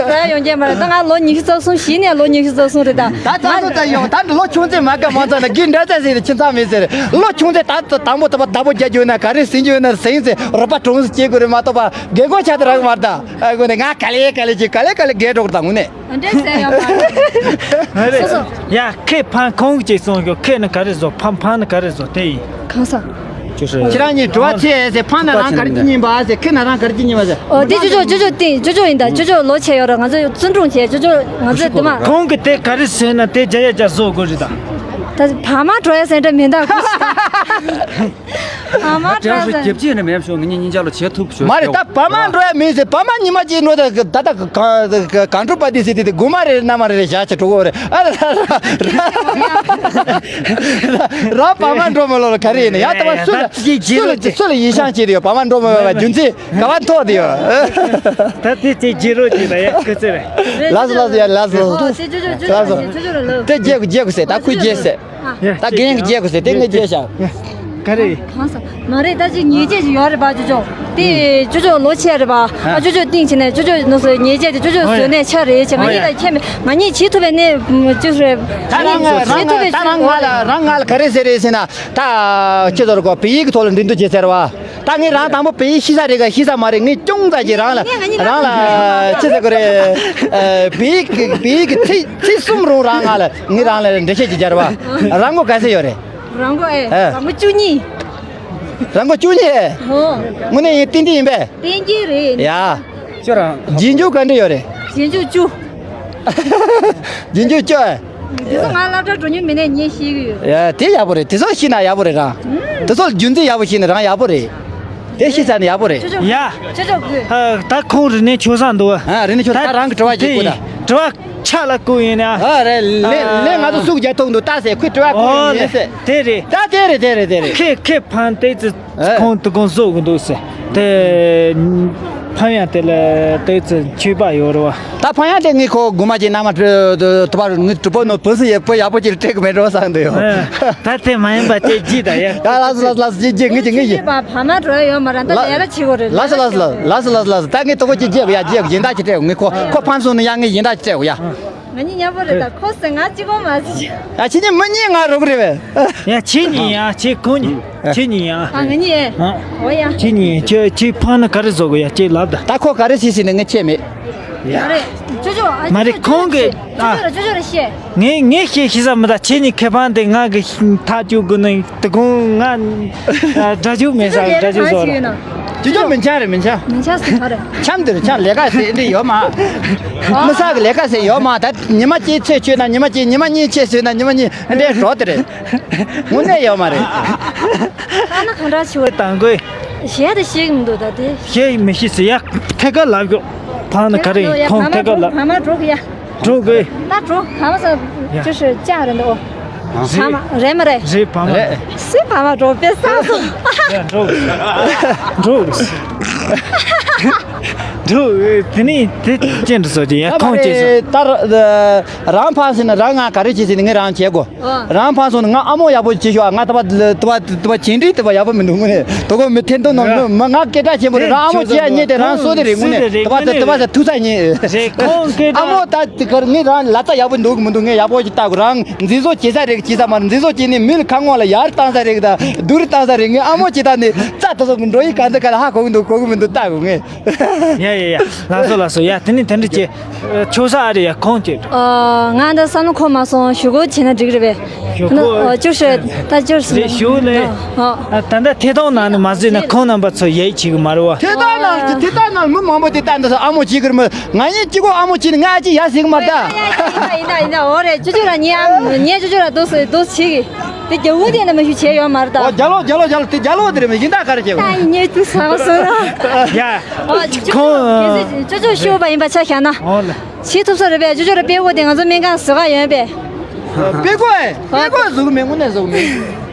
ད་ཡོང་རྒྱུ་མ་རེད། ད་ང་ལོ་ཉི་ཤུ་རྩ་གསུམ་གཞི་ནས་ལོ་ཉི་ཤུ་རྩ་གསུམ་རེད་ད། ད་ད་ད་ད་ཡོང་ད་ལོ་ཆུང་ཚེ་མ་དགའ་མ་ཚ་ན་གི་འདྲ་ཚ་ཟེར་ཁྱི་ཚ་མེད་ཟེར་ལོ་ཆུང་ཚེ་ད་ད་དང་པོ་ད་པ་ད་པོ་རྒྱ་རྒྱུ་ན་ག་རེ་ཟིན་རྒྱུ་ན་ཟིན་ཟེར་རོགས་པ་གྲོང་སུ་སྐྱེ་དགོས་རེད་མ་གཏོགས་པ་རྒན་གོག་ཆ་དེ་རག་མ་རེད་ད། ཨ་གོ་ནས་ང་ག་ལེ་ག་ལེ་ཅིག་ག་ལེ་ག་ལེ་རྒས་འགྲོ་གི་ད་ངུ་ནས། འདྲེ་ཟེར་ཡོད་མ་རེད། སོ་སོ། ཡ་ཁེ་ཕན་ཁོང་གིས་ཅིག་གསུངས་ཡོད། ཁེ་ནི་ག་རེ་བཟོ་ཕན་ཕན་ནི་ག་རེ་བཟོ་དེ་ཡིན། གང་ས། ཁྱེད་རང་གཉིས་དྲི་བ་ཆེ་ཟེར་ཕན་ན་རང་ག་རེ་ཅི་ཉན་པ་ཟེར་ཁེ་ན་རང་ག་རེ་ཅི་ཉན་པ་ཟེར། ཨོ་དེ་ཅོ་ཅོ་ཅོ་ཅོ་དེ་ཅོ་ཅོ་ཡིན་ད། ཅོ་ཅོ་ལོ་ཆེ་ཡོད་ར་ང་ཚོ་བརྩོན་འགྲུས་ཆེ་ཅོ་ཅོ་ང་ཚོ་དེ་མ། ཁོང་གིས་དེ་ག་རེ་ཟེར་ན་དེ་རྒྱ་ཡ་རྒྱ་བཟོ་དགོས་རེད་ད། ད་བ་མ་འགྲོ་ཡ་ཟེར་འདྲ་མིན་ད་ཁུ། ཨ་མ་དེ་ཡང་ཁྲ་ཟེར། རྒྱབ་ཅིག་ནས་མེད་ཤོག་ངེད་གཉིས་གཉིས་ཆ་ལ་བྱེད་ཐུབ་ཤོག་མ་རེད། ད་བ་མ་འགྲོ་ཡ་མིན་ཟེར། བ་མ་ཉི་མ་གཅིག་འགྲོ་ད་ད་ད་ག་ག་འགྲོ་པ་དེ་ཟེར་དེ་དེ་དགུ་མ་རེད་ན་མ་རེད་རེད་བཞག་ཆ་གྲོགས་རེད། ཨ་ར་ར་ར་བ་མ་འགྲོ་མ་ལོ་ལ་ག་རེ་ཡིན་ན་ཡ་ད་བ་སུ་ལ་སུ་ལ་སུ་ལ་ཡིད་ཤང་བྱེད་དེ་ཡོད། བ་མ་འགྲོ་མ་ཡོད་པ་རྒྱུ་མཚན་ག་བ་ཐོག་དེ་ཡོད། ད་དེ་དེ་རྗེ་རོ་གྱིས་ད་ཡ་ཁུ་ཚེ་རེད། ལ་སོ་ལ་སོ་ཡ་ལ་སོ་ལ་སོ། དེ་རྗེ་གུ་རྗེ་གུ་ཟེར། ད་ཁུ་རྗེ་ཟེར། ད་གན་རྗེ་གུ་ཟེར། དེ་ངས་རྗེ་ཤ། ག་རེ། གང་ཟེར། མ་རེད། ད་ཅིག་ཉེས་ཆད་ཅིག་ཡོད་རེད་པ། ཅོ་ཅོ་དེ་ཅོ་ཅོ་ལོ་ཆེ་རེད་པ། ཨ་ཅོ་ཅོ་སྟེང་བྱས་ནས་ཅོ་ཅོ་ནོ་སོ་ཉེས་ཆད་དེ་ཅོ་ཅོ་ཨོ་ཡ། བཟོས་ནས་ཆ་རེད་ཅེ། ང་ཨོ་ཡ། གཉིས་ད་ཁྱེད་མེད། ང་གཉིས་བྱེད་ཐུབ་པའི་ནས་ཅོ་རེད། ད་རང་ང་རང་ང་ད་རང་ང་ལ་རང་ང་ལ་ག་རེ་ཟེར་རེད་ཟེར་ན། ད་ཁྱེད་ཚོར་གོ་བོད་ཡིག་གི་ཐོག་ལ་འགྲན་བསྡུར་བྱེད་ཟེར་བ། ད་ངས་རང་དང་པོ་བོད་ཡིག་ཤེས་ས་རེད་ག་ཤེས་ས་མ་རེད། ངས་ཅུང་ཙམ་ཅིག་རང་ལ་ངས་ང་གཉིས་རང་ལ་ཅི་ཟེར་དགོས་རེད། ཨ། བོད་ཡིག་གི་བོད་ཡིག་གི་ཚིག་ཚིག་གསུམ་རུང་རང་ང་ལ་ངས་རང་ལ་འགྲེལ་བཤད་ཅིག་སྦྱར་བ། རང་མགོ་ག་ཚད་ཡོད་རེད། རང་མགོ་ཨེ། ཨ། རང་མགོ་བཅུ་གཉིས། རང་མགོ་བཅུ་གཉིས་རེད། ཨོ། དངོས་གནས་ཡིན་ཏན་ཏན་ཡིན་པས། ཏན་ཏན་རེད། ཡ། ཁྱོད་རང་། རྗེས་འཇུག་ག་འདྲ་ཡོད་རེད། རྗེས་འཇུག་བཅུ། རྗེས་འཇུག་བཅུ། དེ་ཚོ་ང་སློབ་གྲྭ་འགྲོ་མྱོང་མེད་ནས་ངས་ཤེས་ཀྱི་ཡོད། ཡ། དེ་ཡག་པོ་རེད། དེ་ཚོ་ཤེས་ན་ཡག་པོ་རེད་རང་། དེ་ཚོ་རྒྱུ་མཚན་ཡག་པོ་ཤེས་ན་རང་ཡག་པོ་རེད། དེ་ཤེས་ཚར་ན་ཡག་པོ་རེད། ཅོ་ཅོ། ཡ། ཅོ་ཅོ་དགོས། ཨ། ད་ཁོང་རིག་གནས་ཆོད་ས་འདུག་ཨ། རིག་གནས་ཆོད་ས། ད་རང་གི་དྲི་བ་ཅིག་བཀོད་ད། དྲི་བ་ཆ་ལ་བཀོད་ཡིན་ན། ཨ་རེད། ལན་ལན་ང་ཚོ་ཨ། ཟུག་རྒྱག་ཐུབ་འདུག་ལྟ་ཟེར། ཁོས་དྲི་བ་བཀོད་ཨོ་ཡིན་ལེ་ཟེར། དེ་རེད། ད་དེ་རེད། དེ་རེད། དེ་རེད། ཁེ་ཁེ་ཕན་ཏེ་ཙི། ཨེ། ཁོང་དུ་ཁོང་བཟོ་གི་འདུག་ཟེར། དེ་ཕན་ཡང་དེ་ལ་ཏོག་ཙམ་མཁས་པ་ཡོད་རེད་བ། ད་ཕན་ཡང་དེ་ངས་ཁོ་དགོང་མོ་ཅིག་མནའ་མ་དུ་བར་ངས་གྲུ་པོ་ནོ་བུ་སུ་ཡེ་བུ་ཡག་པོ་ཅིག་སྤྲད་གི་མེད་འགྲོ་བསམ་འདུག་ཡོད། ཨེ། ད་དེ་མ་ཡིན་པ་ཅིག་བགྱིས་ད་ཡ། ཡ། ལགས་སོ་ལགས་སོ་ལགས་སོ། བགྱིས་བགྱིས་ངས་ཅིག་ངས་ཅིག་ཕ་མ་འགྲོ་ཡོད་མ་རེད། ད་ལས་ཀ་བྱེད་དགོས་རེད། ལགས་སོ་ལགས་སོ་ལགས་སོ། ལགས་སོ་ལགས་སོ་ལགས་སོ། ད་ངས་དོ་གོ་ཅིག་བགྱིས་དགོས་ཡ། བགྱིས་དགོས། སྦྱིན་བདག་ཅིག་སྤྲད་དགོས། ངས་ཁོ་ཁོ་ཕན་སོང་ན་ཡ་ངས་སྦྱིན་བདག་ཅིག་སྤྲད་དགོས་ཡ། ང་གཉིས་མཉམ་པོ་རེད། ད་ཁོ་ཟེར་ང་གཅིག་པོ་མ་ཟེར། ཡ། ཁྱེད་གཉིས་མི་གཉིས་ང་རོགས་རེད་བས། ཡ། ཁྱེད་གཉིས་ཡ། ཁྱེད་ཁོ་གཉིས། ཨ། ཁྱེད་གཉིས་ཡ། ཨ། ང་གཉིས་ཡ། ཨ། འོ་ཡ། ཁྱེད་གཉིས་ཁྱེད་ཁྱེད་ཕ་ནི་ག་རེ་བཟོ་དགོས་ཡ། ཁྱེད་ལབ་ད། ད་ཁོ་ག་རེ་བྱེད་ཟེར་ནས་ངས་ཁྱེད་མེད། ཡ། མ་རེད། ཅོ་ཅོ། ཨ། མ་རེད། ཅོ་ཅོ་ཁོང་གིས། ཅོ་ཅོ་ཨ། ལ་ཅོ་ཅོ་ལ་བཤད། ངས་ངས་བཤད་ཤེས་ས་མི་ད། ཁྱེད་གཉིས་ཁེ་ཕན་དེ་ང་གི་ཐག་གཅོད་དགོས་ནི། དེ་དགོང་ང་སྒྲ་འཇུག་མེད་ས། སྒྲ་འཇུག་བཟོ་ར། ཅོ་ཅོ་མི་འཆམ་རེད། མི་འཆམ། མི་འཆམ་ཟེར་ག་རེ། འཆམ་དེ་རེད། འཆམ། ལས་ཀ་ཟེར་འདི་ཡོད་མ། མི་ས་གི་ལས་ཀ་ཟེར་ཡོད་མ། ད་ཉི་མ་གཅིག་ཚེ་ཆོད་ན་ཉི་མ་གཅིག། ཉི་མ་གཉིས་ཚེ་ཆོད་ན་ཉི་མ་གཉིས། འདྲའི་གྲོགས་དེ་རེད། དངོས་གནས་ཡོད་མ་རེད། ཨ་ན་གང་འདྲ་ཆེ་བ། དང་གོས། གཞས་དེ་ཤེས་ཀྱི་མི་འདུག་ད་དེ། གཞས་མི་ཤེས་ཟེར་ཡ། ཐད་ཀར་ལབ་ཤོག་ཕ་ནི་ག་རེ། ཡ། ཁོང་ཐད་ཀར་ལབ། ཕ་མ་འགྲོ་གི་ཡ། འགྲོ་གི། ད་འགྲོ། ཕ་མ་ས་ཡ། ཅི་ཞིག་ཅག་རེད་འདུག་ཕ་མ་རེད་མ་རེད། རེད། ཕ་མ་རེད། སུའི་ཕ་མ་འགྲོ་པས་ས་སོ། ཡ། འགྲོ་གི། འགྲོ་གི། འགྲོ་གི། དེ་ནས་དེ་ཅན་དུ་སོ་ཅི་ཡ། ཁོང་ཅི་སོ། ད་རང་ཕ་ཟེར་ན་རང་ང་ག་རེ་བྱེད་ཟེར་ནས་ངས་རང་བྱེད་དགོས། ཨ། རང་ཕན་སོང་ན་ང་ཨ་མོ་ཡག་པོ་བྱེད་ཤོག་ང་ད་པ་ད་པ་ད་པ་བྱེད་འདྲི་ད་པ་ཡག་པོ་མི་འདུག་དངོས་གནས། དོ་གོ་མི་འཐེན་དོ་ནོ་མི་མ་ང་སྐད་གྲགས་ཆེན་པོ་རེད། རང་ཨ་མོ་བྱེད་ཡ་རྙེད་དེ་རང་སོ་དེ་རེད། དངོས་གནས་ད་པ་ད་ད་པ་ད་ཐུག་ས་རྙེད། རེད། ཁོང་སྐད་ཨ་མོ་གྲགས། ད་དེ་གར་ངས་རང་ལ་ད་ཡག་པོ་འདུག་གི་མི་འདུག་ངས་ཡག་པོ་ཞིག་ལྟ་དགོས། རང་མཛེས་བཟོ་བྱེད་ས་རེད་གི་བྱེད་ས་མ་རེད། མཛེས་བཟོ་བྱེད་ནས་མི་ལ་ཁ་ངོ་ལ་ཡར་བཏང་ས་རེད་གི་ད་སྡུག་རུ་བཏང་ས་རེད། ངས་ཨ་མོ་བྱེད་ད་ནས་རྩ་ད་སོ་གི་འགྲོ་ཡི་ག་འདི་ག་ལ་ཧ་གོ་གི་འདུག་གོ་གི་མི་འདུག་ལྟ་དགོས་ངས། ཡ་ཡ་ཡ། ལགས་སོ་ལགས་སོ། ཡ། དེ་ནས་དེ་འདྲ་བྱེད། ཆོག་ས་ཨ་རེ་ཡ། ཁོང་ཅིག་ཨ། ང་འདི་བསམ་བློ་འཁོར་མ་སོང་། ཞུ་སྒོ་བྱས་ན་འགྲིག་རེད་པས། ཞུ་སྒོ། ཨ། ཅོ་ཤོད་ད་ཅོ་ཤོད། རེད། ཞུ་ལེ། ཨ། ད་ལྟ་ཐད་གཏོང་ནང་ནས་མ་བཟོས་ན་ཁོང་རྣམ་པ་ཚོ་ཡིད་ཆེས་གི་མ་རེད་བ། ཐད་གཏོང་ནང་ཐད་གཏོང་ནང་མི་མང་པོ་དེ་ལྟ་འདི་ཚོ་ཨ་མོ་བྱེད་གི་རེད་མོ། ང་གཉིས་གཅིག་པོ་ཨ་མོ་བྱེད་ནི་ང་ཨ་ཅེ་ཡ་ཟིག་མ་ལྟ། ཡིན་ད་ཡིན་ད། འོ་རེད། ཅོ་ཅོ་ར་ཉེ་ཨ་ཉེ་ཅོ་ཅོ་ར་དོ་སེ་དོ་བྱེད་གི། དེ་རྒྱ་བོ་དེ་ན་མ་ཞུ་བྱས་ཡོད་མ་རེད་ད། འོ་རྒྱ་ལོ་རྒྱ་ལོ་རྒྱ་ལོ། དེ་རྒྱ་ལོ་དེ་རེད་མོ། ཡིན་ད་ག་རེ་བྱེད་བ། ད་ཡིན་ཉེ་དུ་ཟ་བ་སོ་ར། ཡ། ཨ། ཅོ་ཅོ་ཁོང་། ཅོ་ཅོ་ཤོད་པ་ཡིན་པ་ཆ་བཞག་ན། འོ་ལེ། བྱེད་ཐུབ་ས་རེད་པས། ཅོ་ཅོ་ར་དཔེ་ཀོ་དེ་ང་ཚོ་སྨན་ཁང་བཟོ་ག་ཡོད་པས། དཔེ་ཀོ་ཨེ། དཔེ་ཀོ་བཟོ་གི་མེད། དངོས་གནས་བཟོ་གི་མེད།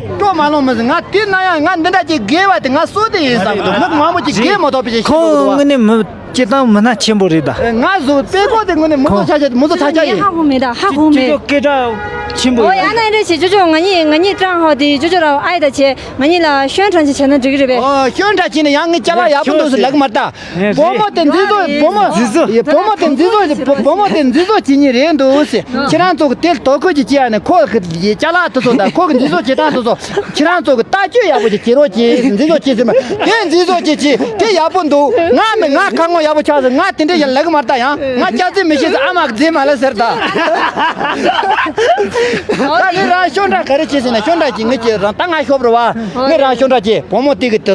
སྤྲོ་མ་ལོང་མི་ཟེར། ང་དེ་ན་ཡང་ང་འདི་འདྲ་ཅིག་དགེ་བ་དེ་ང་སོ་དེ་ཡིན་བསམ་གི་འདུག་མི་མང་པོ་ཅིག་དགེ་མ་ཐོབ་པའི་ཞིག་ཁོང་དངོས་གནས་མི་སྤྱི་བཏང་མི་སྣ་ཆེན་པོ་རེད་ད། ང་བཟོ་དཔེ་ཀོ་དེ་དངོས་གནས་མི་ཚོ་ཆ་ཆ་མི་ཚོ་ཐ་ཆ་ཡིན། ཧ་གོ་མེད་ད། ཧ་གོ་མེད། ཅོ་ཅོ་སྐད་གྲགས་ཆེན་པོ། ཨོ་ཡ་ན་འདྲ་བྱེད། ཅོ་ཅོ་ང་གཉིས་ང་གཉིས་ཀྲང་ཧོ་དེ་ཅོ་ཅོ་ར་ཨའི་ད་བྱེད། ང་གཉིས་ལ་ཤོན་ཁྲ་ཅིག་བྱས་ན་འགྲིག་གི་རེད་པས། ཨོ་ཤོན་ཁྲ་བྱས་ན་ཡང་ངས་ཅ་ལག་ཡག་པོ་འདུག་ཟེར་ལབ་གི་མ་རེད་ད། བུ་མོ་དེ་མཛེས་བཟོ། བུ་མོ། བུ་མོ་དེ་མཛེས་བཟོ། བུ་མོ་དེ་མཛེས་བཟོ་བྱེད་ཉིན་རེད་འདུག་ཟེར། ཁྱེད་རང་ཚོ་གི་དེ་དོ་ཁུར་གྱི་བྱེད་ཡ་ནས་ཁོ་གི་ཅ་ལག་དེ་ཚོ་དང་ཁོ་གི་མཛེས་བཟོ་བྱེད་སྟངས་དེ་ཚོ་ཁྱེད་རང་ཚོ་གི་ལྟ་སྤྱོད་ཡག་པོ་ཅིག་བྱེད་རོགས་གྱིས། མཛེས་བཟོ་བྱེད་ཟེར་མ། དེ་མཛེས་བཟོ་བྱེད་ཅིག་དེ་ཡག་པོ་འདུག་ང་མི་ང་ཁ་ངོ་ཡག་པོ་ཆགས་ཟེར། ང་དེ་འདྲ་ཡང་ལབ་གི་མ་རེད་ད། ཡང་ང་སྐྱག་རྫུན་མི་བཤད་ཟེར། ཨ་མ་གི་རྫུན་མ་ལབ་ཟེར་ད། ད་ངས་རང་ཤོན་ཁྲ་ག་རེ་བྱེད་ཟེར་ན་ཤོན་ཁྲ་གྱིས་ངས་ཀྱི་རང་ད་ང་ཤོབ་རེད་བ། ངས་རང་ཤོན་ཁྲ་གྱིས་བུ་མོ་དེ་གི་དེ་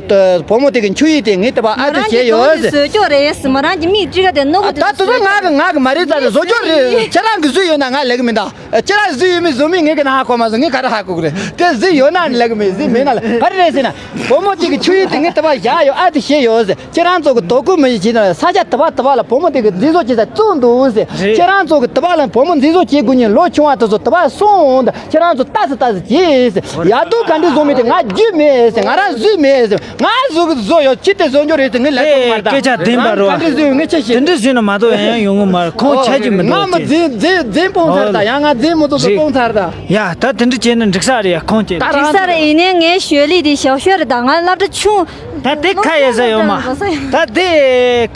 བུ་མོ་དེ་གི་ཆུ་ཡིས་དེ་ངས་དེ་བ་ཨ་དེ་བྱས་ཡོད་ཟེར། བཟོས་ཀྱོག་རེད་ཟེར། མོ་རང་གི་མིག་སྤྲིལ་ཀ་དེ་ནོར་གི། ད་དེ་ཚོ་ང་གི་ང་གི་མ་རེད་ད། བཟོ་ཀྱོག་རེད། ཁྱེད་རང་གི་བཟོས་ཡོད་ན་ང་ལབ་གི་མིན་ད། ཁྱེད་རང་བཟོས་ཡོད་མེད་བཟོ་མེད་ངས་གི་ན་ཧ་གོ་མ་སོང་། ངས་ག་རེ་ཧ་གོ་གི་རེད། དེ་བཟོས་ཡོད་ན་ལབ་གི་མེད། བཟོས་མེད་ན་ལ་ག་རེ་རེད་ཟེར་ན་བུ་མོ་དེ་གི་ཆུ་ཡིས་དེ་ངས་དེ་བ་བཞག་ཡོད། ཨ་དེ་བྱས་ཡོད་ཟེར། ཁྱེད་རང་ཚོ་གི་དོ་ཁུར་མི་བྱེད་ན་ ས་ཆ་དེ་བ་དེ་བ་ལ་བུ་མོ་དེ་གི་འཛིན་བཟུང་བྱེད་ས་བཙུགས་འདུག་ཟེར། རེད། ཁྱེད་རང་ཚོ་གི་དེ་བ་ལ་བུ་མོ་འཛིན་བཟུང་བྱེད་དགོས་ཉིན་ལོ་ཆུང་བ་དེ་ཚོ་དེ་བ་སོང་འོང་དང་ཁྱེད་རང་ཚོ་ལྟ་ས་ལྟ་ས་བྱེད་ཟེར། ཡ་དུ་ག་འདྲ་བཟོ་མི་དེ་ང་རྒྱུས་མེད་ཟེར། ང་རང་བཟོས་མེད་ཟེར། ང་བཟོ་གི་བཟོ་ཡོད་ཅི་སྟེ་བཟོ་འགྱོ་རེད་ཟེར། ངས་ལས་ཐུབ་མ་རེད་ད། སྐད་ཆ་བདེན་པ་རེད་བ། ག་འདྲ་བཟོས་ངས་ཆ་ཤེས། དེ་འདྲ་བཟོས་ན་མ་གཏོགས་ཡང་ཡང་ཡོང་གི་མ་རེད། ཁོང་ཆ་རྒྱུས་མི་འདུག་ང་མི་ཅེས། འཛིན་འཛིན་འཛིན་སྤོང་ཚར་ད། ཡ་ང་འཛིན་མི་ཐུབ་ས་རེད། སྤོང་ཚར་ད། ཡ་ད་དེ་འདྲ་བྱས་ན་འགྲིག་ས་རེད། ཡ་ཁོང་ཅེས། ད་འགྲིག་ས་རེད། ཡིན་ནའི་ངའི་ཞོལ་ལི་དེ་ཞའོ་ཤོས་རེད་ད། ང་སློབ་གྲྭ་ཆུང་། ད་དེ་ཁ་ཡ་ས་ཡོད་མ། ད་དེ་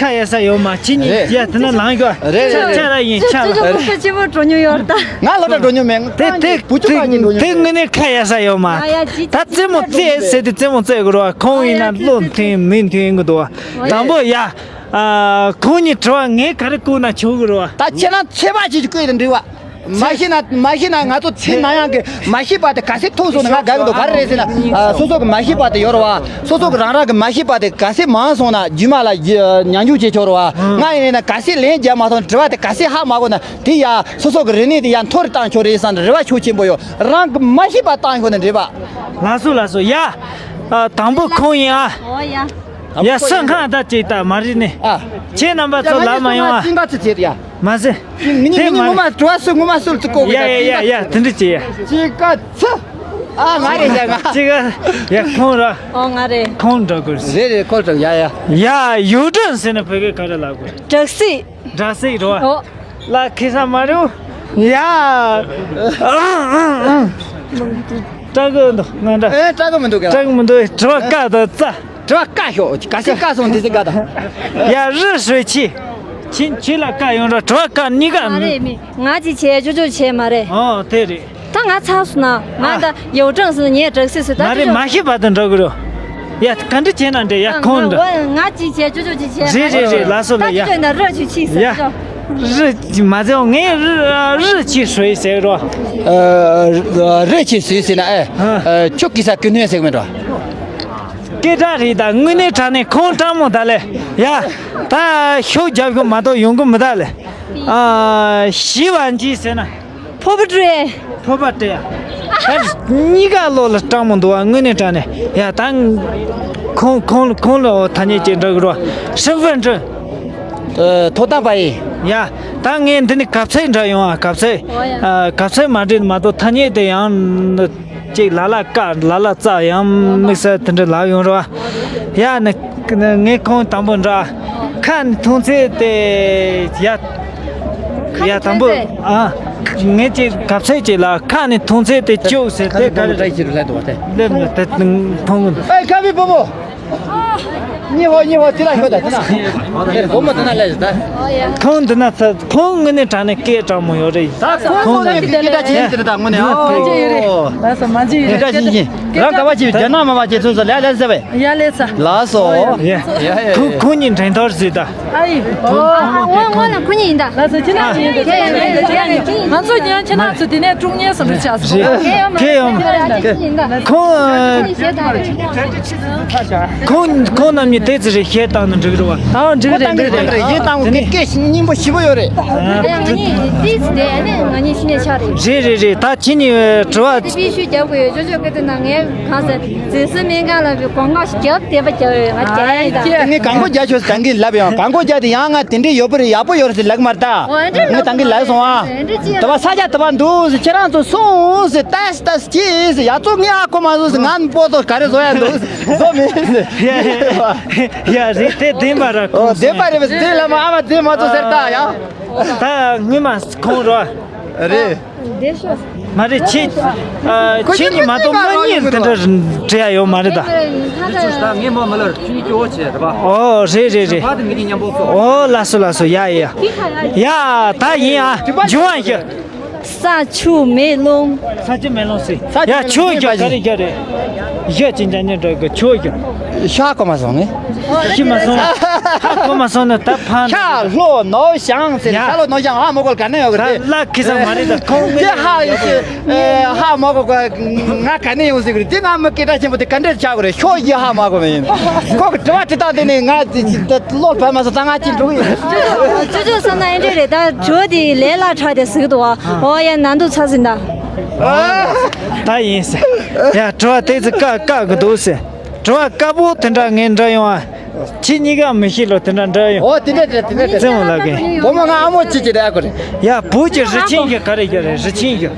ཁ་ཡ་ས་ཡོད་མ། ཁྱེད་གཉིས། རེད། ཡ་དེ་ན་ལངས་ཤོག་རེད། རེད། ཆ་རེད། ཆ་ར་ཡིན་ཆ་ལ། ཅུ་ཅུ་ལོ་ཁ་ཆེན་པོ་འགྲོ་མྱོང་ཡོད་རེད་ད། ང་སློབ་གྲྭ་འགྲོ་མྱོང་མེད། དེ་དེ་བུ་ཆུང་བ་གཉིས་འགྲོ་མྱོང་། དེ་དངོས་གནས་ཁ་ཡ་ས་ཡོད་མ། ཡ་ཡ་ཅི་ད་རྩེད་མོ་རྩེ་ཟེར་དེ་རྩེད་མོ་རྩེ་དགོས་རེད་བ། ཁོང་ཡིན་ན་བློ་མཐུན་མི་མཐུན་གི་འདུག་བ། དང་པོ་ཡ། ཨ། ཁོང་གཉིས་དྲི་བ་ངས་ག་རེ་བཀོད་ན་ཆོག་གི་རེད་བ། ད་ཁྱེད་རང་ཚད་པ་ཅིག་བཀོད་དེ་འགྲིག་བ། མ་ཤེས་ན་མ་ཤེས་ན་ང་ཚོ་ཚེ་ན་ཡང་གི་མ་ཤེས་པ་དེ་ག་ཚད་མཐོ་སོང་ན་ང་དགའ་གི་འདུག་ག་རེ་རེད་ཟེར་ན། ཨ། སོ་སོ་གི་མ་ཤེས་པ་དེ་ཡོད་རེད་བ། སོ་སོ་གི་རང་རང་གི་མ་ཤེས་པ་དེ་ག་ཚད་མང་སོང་ན་རྗེས་མ་ལ་ཡ་ཉམས་འགྱུར་བྱེད་ཆོག་རེད་བ། ང་ཡིན་ན་ག་ཚད་ལན་རྒྱག་མ་ཐུབ་ན་དྲི་བ་དེ་ག་ཚད་ཧ་མ་གོ་ན་དེ་ཡ་སོ་སོ་གི་རིག་གནས་དེ་ཡ་མཐོ་རུ་བཏང་ཆོག་རེད་བསམ་ནས་རེ་བ་ཤུགས་ཆེན་པོ་ཡོད། རང་གི་མ་ཤེས་པ་བཏང་ཤོག་ནས་འགྲིག་བ། ལགས་སོ་ལགས་སོ་ཡ། ཨ། དང་པོ་ཁོང་ཡིན་ཨ། ཨོ་ཡ། ཡ་སུ་ཁང་ད་ཅིག་ད་མ་རེད་ནི། ཨ། ཁྱེད་རྣམ་པ་ཚོ་ལ་མ་ཡོང་ཨ། ཅི་འགའ་ཚོད་བྱེད་ཡ། མ་ཟེར། ངི་ངི་ངི་ངོ་མ་དྲི་བ་སུ་ངོ་མ་སུ་ལ་ཚུགས་གོ་གི། ཡ་ཡ་ཡ་ཡ་དེ་འདྲ་བྱེད་ཡ། ཅི་འགའ་ཚོད། ཨ་ང་རེད་ཡ་ང་། ཅི་འགའ་ཡ་ཁོང་ར། ཨོ་ང་རེད། ཁོང་འགྲོ་དགོས། རེད་རེད་ཁོ་འགྲོ་ཡ་ཡ། ཡ་ཡུའུ་ཀྲང་ཟེར་ན་བོད་སྐད་ག་རེ་ལབ་དགོས། སྦྲག་སྲིད། སྦྲག་སྲིད་རོ། ཨོ། ལ་ཁེ་ས་མ་རེད། ཡ། སྐྲག་གི་འདུག་ང་འདྲ། ཨེ་སྐྲག་གི་མི་འདུག་ག་སྐྲག་གི་མི་འདུག་དྲི་བ་བཀའ་དང་རྩ། དྲི་བ་བཀའ་ཤོག་ག་ཚད་བཀའ་སོང་དེ་ཚད་བཀའ་དང་། ཡ་རི་ཧྲོས་ཆི། ཁྱེད་ཁྱེད་ལ་བཀའ་ཡོང་ར་དྲི་བ་བཀའ་གཉིས་ཀ། མ་རེད་མི། ང་ཅིག་བྱས་ཅོ་ཅོ་བྱས་མ་རེད། ཨོ་དེ་རེད། ད་ང་ཚར་སོང་ན་ང་ད་ཡོ་ཀྲང་ཟེར་ངས་སྦྲག་སྲིད་ཟེར་ད་མ་རེད། ཅོ་ཅོ། མ་ཤེས་པ་དང་འགྲོ་གི་རོ། ཡ་ག་འདྲ་བྱས་ན་འདྲ་ཡ་ཁོང་འདྲ། ང་ཅིག་བྱས་ཅོ་ཅོ་ཅིག་བྱས། རེད་རེད་རེད་ལགས་སོ་ལགས་ཡ། ད་ཅོ་ཅོ་ན་ར་ཅིག་ཆིག་ཟེར་ཡ། ཅོ། རི་མ་ཟེར་ངས་རི་རི་ཆི་ཧྲོས་ཟེར་རོ། རི་ཆི་ཟེར་ཟེར་ན་ཨེ། ཁྱོད་ཀྱི་ས་ཀུན་ནས་ཟེར་མེད་རོ། སྐད་གྲགས་རེད་ད་དངོས་གནས་དྲང་གནས་ཁོང་སྤྲང་མོ་ད་ལས་ཡ། ད་ཤུགས་རྒྱབ་ཤོག་མ་གཏོགས་ཡོང་གི་མི་ད་ལས། ཨ་ཞི་བ་འཇིགས་ཟེར་ན། ཕོར་པ་སྤྲད། ཕོར་པ་སྤྲད་ཡ། ད་གཉིས་ཀ་བློ་ལ་སྤྲང་མོ་འདུག་བ་དངོས་གནས་དྲང་གནས་ཡ། ད་ཁོང་ཁོང་ཁོང་ལ་འོ་ཐ་སྙད་ཅིག་འདྲ་གི་རོ། ཧྲིན་ཧྥན་ཀྲི། ཐོབ་ཐང་པ་ཡིན། ཡ། ད་ངས་འདི་ནས་གབ་ཚད་འདྲ་ཡོང་ཨ་གབ་ཚད། ཨོ་ཡ། ཨ་གབ་ཚད་མ་འདྲེས་མ་གཏོགས་ཐ་སྙད་དེ་ཡང་ཅིག་ལ་ལ་ཀ་ལ་ལ་ཙ་ཡང་དམིགས་བསལ་དེ་འདྲ་ལབ་ཡོང་རོགས། ཡ་ནི་ངས་ཁོང་དང་པོ་འདྲ། ཁ་ནས་མཐོང་ཚད་དེ་ཡ། ཡ་དང་པོ་ཨ། ངས་ཅིག་གབ་ཚད་ཅིག་ལ་ཁ་ནས་མཐོང་ཚད་དེ་བཅུག་ཟེར་དེ་ག་རེ། སླེབས་ནས་དེ་མཐོང་གི་འདུག་ཨེ་ཁ་བའི་བུ་མོ། གཉིས་ཧོ་གཉིས་ཧོ་དེ་ལ་ཤོད་ད་དེ་ན། བུ་མོ་དེ་ན་སླེབས་ད། ཁོང་འདི་ན་ཚ་ཁོང་དངོས་གནས་དྲང་གནས་སྐད་དྲང་མོ་ཡོད་རེད། ད་ཁོང་ཁོང་ཚོ་གི་སྐད་གྲགས་ཅན་དེ་རེད་ད་དངོས་གནས། ཨོ། ལགས་སོ་མ་འཇིགས་ཡོད་སྐད་གྲགས་ཅན་ཅན་རང་ག་བ་ཅིག་རྒྱ་ནག་མ་མ་ཅན་ཚོ་ལ་ལ་ཟེར་བས། ཡ་ལས་ཚ། ལགས་སོ། ཡ། ཁོ་ཁོ་གཉིས་འགྲན་བསྡུར་བཟོས་ད། ཨ་ཡི། ཨོ། ཨ་ཨ་ངོ་ངོ་ལ་ཁོ་གཉིས་ཡིན་ད། ལགས་སོ་ཁྱེད་རང་གཉིས་ཡིན་ད། ང་ཚོ་ཡང་ཁྱེད་རང་ཚོ་དེ་ནས་ཀྲུང་ཉེ་སོང་རེད་ཆགས་སོང་། ཁྱེད་ཡོང་། ཁྱེད་ཡོང་། ཁོང་ཁོང་ཁོང་རྣམ་གཉིས་དེ་ཚོ་རེད་བཤད་བཏང་ན་འགྲིག་རེད་བ། ཨ་འགྲིག་རེད་འགྲིག་རེད། ཡིན་དང་གི་སྐད་ཉིན་པོ་ཞིབ་པོ་ཡོད་རེད། ང་གཉིས་ཏིས་དེ་ནས་ང་གཉིས་ཤི་ནས་ཆགས་རེད། རེད་རེད་རེད། ད་ཁྱེད་གཉིས་དྲི་བ། དེ་པི་ཤུ་རྒྱབ་དགོས་ཡོད་ཅོ་ཅོ་སྐད་དེ་ན་ངས་གང་ཟེར། རྫི་སི་སྨན་ཁང་ལ་བའི་གོང་ཁ་ཞིག་རྒྱབ་བསྡད་པ་རྒྱབ་ཡོད་ང་རྒྱ་ཡིན་ད། ངས་གང་གོ་རྒྱ་ཆོས་སུ་དང་གི་ལབ་ཡང་གང་གོ་རྒྱ་དེ་ཡང་ང་དེ་འདྲའི་ཡོད་པ་རེད་ཡག་པོ་ཡོད་རེད་ཟེར་ལབ་མ་རེད་ད། ངས་དང་གི་ལབ་སོང་ཨ། དེ་བ་ས་ཆ་དེ་བ་འདུག་ཟེར་ཁྱེད་རང་ཚོ་སོང་ཟེར་ཏས་ཏས་ཀྱིས་ཟེར་ཡ་ཚོ་ངས་ཨ་ཁོ་མ་བཟོ་ཟེར་ང་པོ་ཏོ་ག་རེ་བཟོ་ཡ་འདུག་བཟོ་མེད་ཟེར། ཡ་རེད་དེ་བདེན་པ་ར་ཨོ་ཁོང་བདེན་པ་རེད་བས་དེ་ལ་མ་ཨ་མ་བདེན་མ་ཚོ་ཟེར་ད་ཡང་། ད་ངས་མ་ཁོང་རོ། རེད། མ་རེད་ཁྱེད། ཨ་ཁྱེད་ཉིད་མ་གཏོགས་དངོས་གཉེར་དེ་འདྲ་འབྲེལ་ཡ་ཡོད་མ་རེད་ད། ད་ངས་མ་མ་ལར་ཁྱེད་ཉིད་སྐྱོ་བོ་བྱས་རེད་པ། ཨོ་རེད་རེད་རེད། ཕ་དེ་ངེད་གཉིས་མཉམ་པོ་ཚོ། ཨོ་ལགས་སོ་ལགས་སོ་ཡ་ཡ། ཡ་ད་ཡིན་ཨ་འབྱུང་བ་ཡ། ས་ཆུ་མེ་རླུང་། ས་ཆུ་མེ་རླུང་སྲིད། ཡ་ཆུ་ཡ་ག་རེ་ག་རེ། ཡ་ཅི་འཇའ་ཉེ་འགྲོ་གི་ཆུ་ཡ། ཤ་ཁོ་མ་སོང་ནི། ཤི་མ་སོང་། ཧ་གོ་མ་སོང་ནི་ད་ཕན། ཤ་ལྷོ་ནོར་བྱང་ཟེར་ནི་ཤ་ལྷོ་ནོར་བྱང་ཧ་མ་གོ་ག་ནས་ཡོང་གི་རེད། ལ་ཁི་ས་མ་རེད་ད་ཁོང་དེ་ཧ་ཡི་ཤི་ཧ་མ་གོ་ག་ང་ག་ནས་ཡོང་ཟེར་གི་རེད། དེ་ང་མི་སྐད་གྲགས་ཆེན་པོ་དེ་ག་འདྲས་ཆགས་གི་རེད། ཤོ་ཡི་ཧ་མ་གོ་མ་ཡིན། ཁོ་གི་དྲི་བ་དྲི་སྟངས་དེ་ནི་ང་བློ་བབས་མ་སོང་ད་ང་ཅི་འགྲོ་གི་ཡིན། ཅོ་ཅོ་བསམ་ན་ཨེ་འདྲས་རེད་ད་ཇོ་དེ་ལས་སླ་དྲགས་དེ་ཟིག་འདུག་ཨོ་ཡ་ན་འདུག་ཚ་ཟིན་ད། ད་ཡིན་ཟེར། ཡ་དྲི་བ་དེ་ཚོ་བཀག་བཀག་གི་འདུག་ཟེར། དྲི་བ་དཀར་པོ་དེ་འདྲ་ངས་འདྲ་ཡོང་ཨ། ཁྱེད་གཉིས་ཀ་མི་ཤེས་ལོ། དེ་འདྲ་འདྲ་ཡོད། ཨོ་དེ་འདྲ་དེ་འདྲ་དེ་བཙན་མོ་ལགས་ཀྱིས། བུ་མོ་ང་ཨ་མོ་ཅིག་ཅིག་རེད་ཨ་ཁོ་རེད། ཡ་བུ་གྱི་རི་ཆེན་གྱི་ག་རེ་གྱི་རེད། རི་ཆེན་གྱི།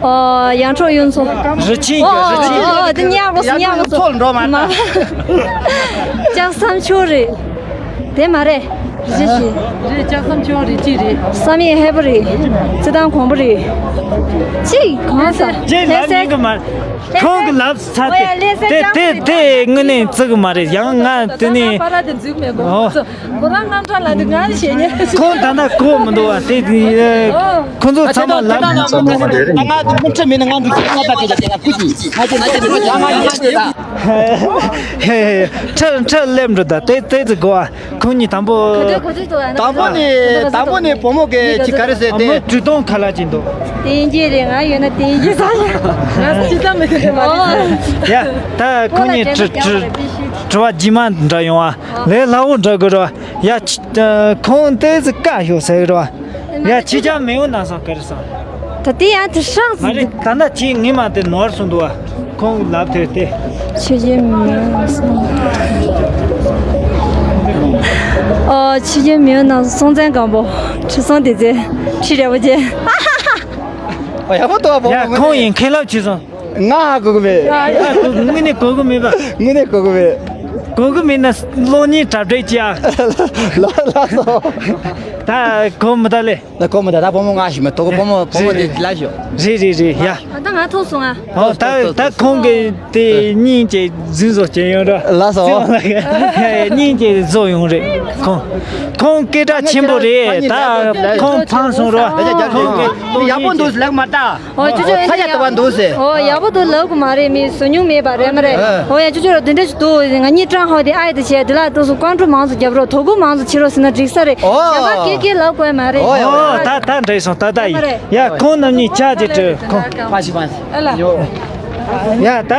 ཨོ་ཡང་ཁྲོ་ཡོན་ཚོ། རི་ཆེན་གྱི་རི་ཆེན་གྱི། ཨོ་དེ་ཉག་རོ་སི་ཉག་རོ་སི། ཚོ་འགྲོ་མ་ན། ལྕགས་ཟམ་ཆོས་རེད། དེ་མ་རེད། རི་ཞིག་རི་ལྕགས་ཟམ་ཆོས་རི་གཅིག་རེད། བསམ་ཡས་ཧས་པོ་རེད། རྩི་ཐང་གོང་པོ་རེད། གཅིག་གང་ས། ཅེ་ལབ་ཉན་གི་མ། ཁོང་གི་ལབ་ས་དེ་དེ་དེ་དངོས་གནས་བརྩི་གི་མ་རེད། ཡང་ང་དེ་ནས་ཨོ། ཁོང་ད་ལྟ་གོ་མི་འདུག་བ། དེ་དེ་ཁོང་ཚོ་ཚང་མ་ལབ། ང་དུ་མུ་ཁྲི་མིན་ན་ང་འགྲོ་ཁྱི་ང་ད་ཁྱི་ད་ཁྱི་ཁྱི་ང་ཁྱི་ང་ཁྱི་ང་ཁྱི་ང་ཁྱི། ཧེ་ཧེ། ཁྲི་ཁྲི་སླེབས་འགྲོ་ད། དེ་དེ་ཚོ་གོ་བ། ཁོང་གཉིས་དང་པོ། དང་པོ་ནས་དང་པོ་ནས་བུ་མོ་གི་ཁྱི་ག་རེ་ཟེར་ཏེ། ཨ་མོ་གྲུ་སྟོང་ཁ་ལག་ཅིག་འདུག་བསྟན་རྒྱས་རེད། ང་ཡོད་ན་བསྟན་རྒྱས་ཟ་ཡ། ང་ཚོ་ཅི་ཙམ་མི་ཤེས་མ་རེད། ཡ་ད་ཁོང་གཉིས་དྲི་དྲི་དྲི་བ་རྗེས་མ་འདྲ་ཡོང་བ་ལས་སླ་བོ་འདྲ་དགོས་ར། ཡ་ཁོང་དེ་ཚོ་བཀའ་ཞོག་ཟེར་ར། ཡ་ཁྱི་ཅག་མི་ཡོང་ན་སང་ག་རེ་སང་། ད་དེ་ཡང་དེ་ཧྲག་མ་རེད། ད་ལྟ་ཁྱེད་ངའི་མ་དེ་ནོར་སོང་འདུག་བ། ཁོང་ལབ་ཐོས་ཏེ། ཆོས་རྒྱལ་མི་ཡོང་ན་སོང་། ཨོ་ཆོས་རྒྱལ་མི་ཡོང་ན་སྲོང་བཙན་སྒམ་པོ། ཁྲི་སྲོང་ལྡེ་བཙན། ཁྲི་རལ་པ་ཅན། ཨ་ཡག་པོ་འདུག་བ། ཡ་ཁོང་ཡིན་མཁན་ལབ་བྱས་སོང་། ང་ཧ་གོ་གི་མེད། ཨ་གོ་དངོས་གནས་གོ་གི་མེད་པ། དངོས་གནས་གོ་གི་མེད། གོ་གི་མེད་ན་གློག་བརྙན་གྲ་སྒྲིག་བྱེད་ཨ། ལ་ལ་སོ། ད་གོ་མི་ད་ལེ། ན་གོ་མི་ད། ད་བུ་མོ་ང་ཞིག་མེད། དོ་གོ་བུ་མོ་བུ་མོ་དེ་ལ་ཞོ། རེད་རེད་རེད། ཡ། ད་ང་ཐུག་སོང་ང་། ཨོ་ད་ད་ཁོང་གི་དེ་སྙིང་རྗེ་རྫུན་བཟོ་བྱས་ཡོང་ར། ལ་སོ། སྙིང་རྗེ་བཟོ་ཡོང་རེད་ཁོང་། ཁོང་སྐད་གྲགས་ཆེན་པོ་རེད། ད་ཁོང་ཕངས་སོང་ར། ཁོང་གི་ཡག་པོ་འདུག་ལགས་མ་ད། ཨོ་ཅོ་ཅོ་ཡ། ཚ་ཡ་ལྟ་བ་འདུག་ཟེར། ཨོ་ཡག་པོ་འདུག་ལབ་གི་མ་རེད། མི་ཟོ་མྱོང་མེད་པ་རེད་མ་རེད། ཨོ་ཡ་ཅོ་ཅོ་ར་དེ་འདྲ་ཞིག་འདུག་ང་གཉིས་ཀྲང་ཧོ་དེ་ཨའི་དེ་བྱས་དེ་ལ་ཏོག་ཙམ་ཀོང་ཀྲུ་མང་ཙམ་རྒྱབ་རོགས། དོ་ཁུར་མང་ཙམ་བྱེད་རོགས་ཟེར་ན་འགྲིག་ས་རེད། ཨོ་གཞན་པ་སྐད་སྐད་ལབ་དགོས་མ་རེད། ཨོ་ཡ། ཨོ་ད་ད་འགྲིག་སོང་། ད་ད་ཡིན། ཡ་ཁོང་རྣམ་གཉིས་ཆ་ཅིག་བྲོས་ཁོང་། ཕ་ཞིག་ཕ་ཞིག་ཨ་ལ། ཡ་ད།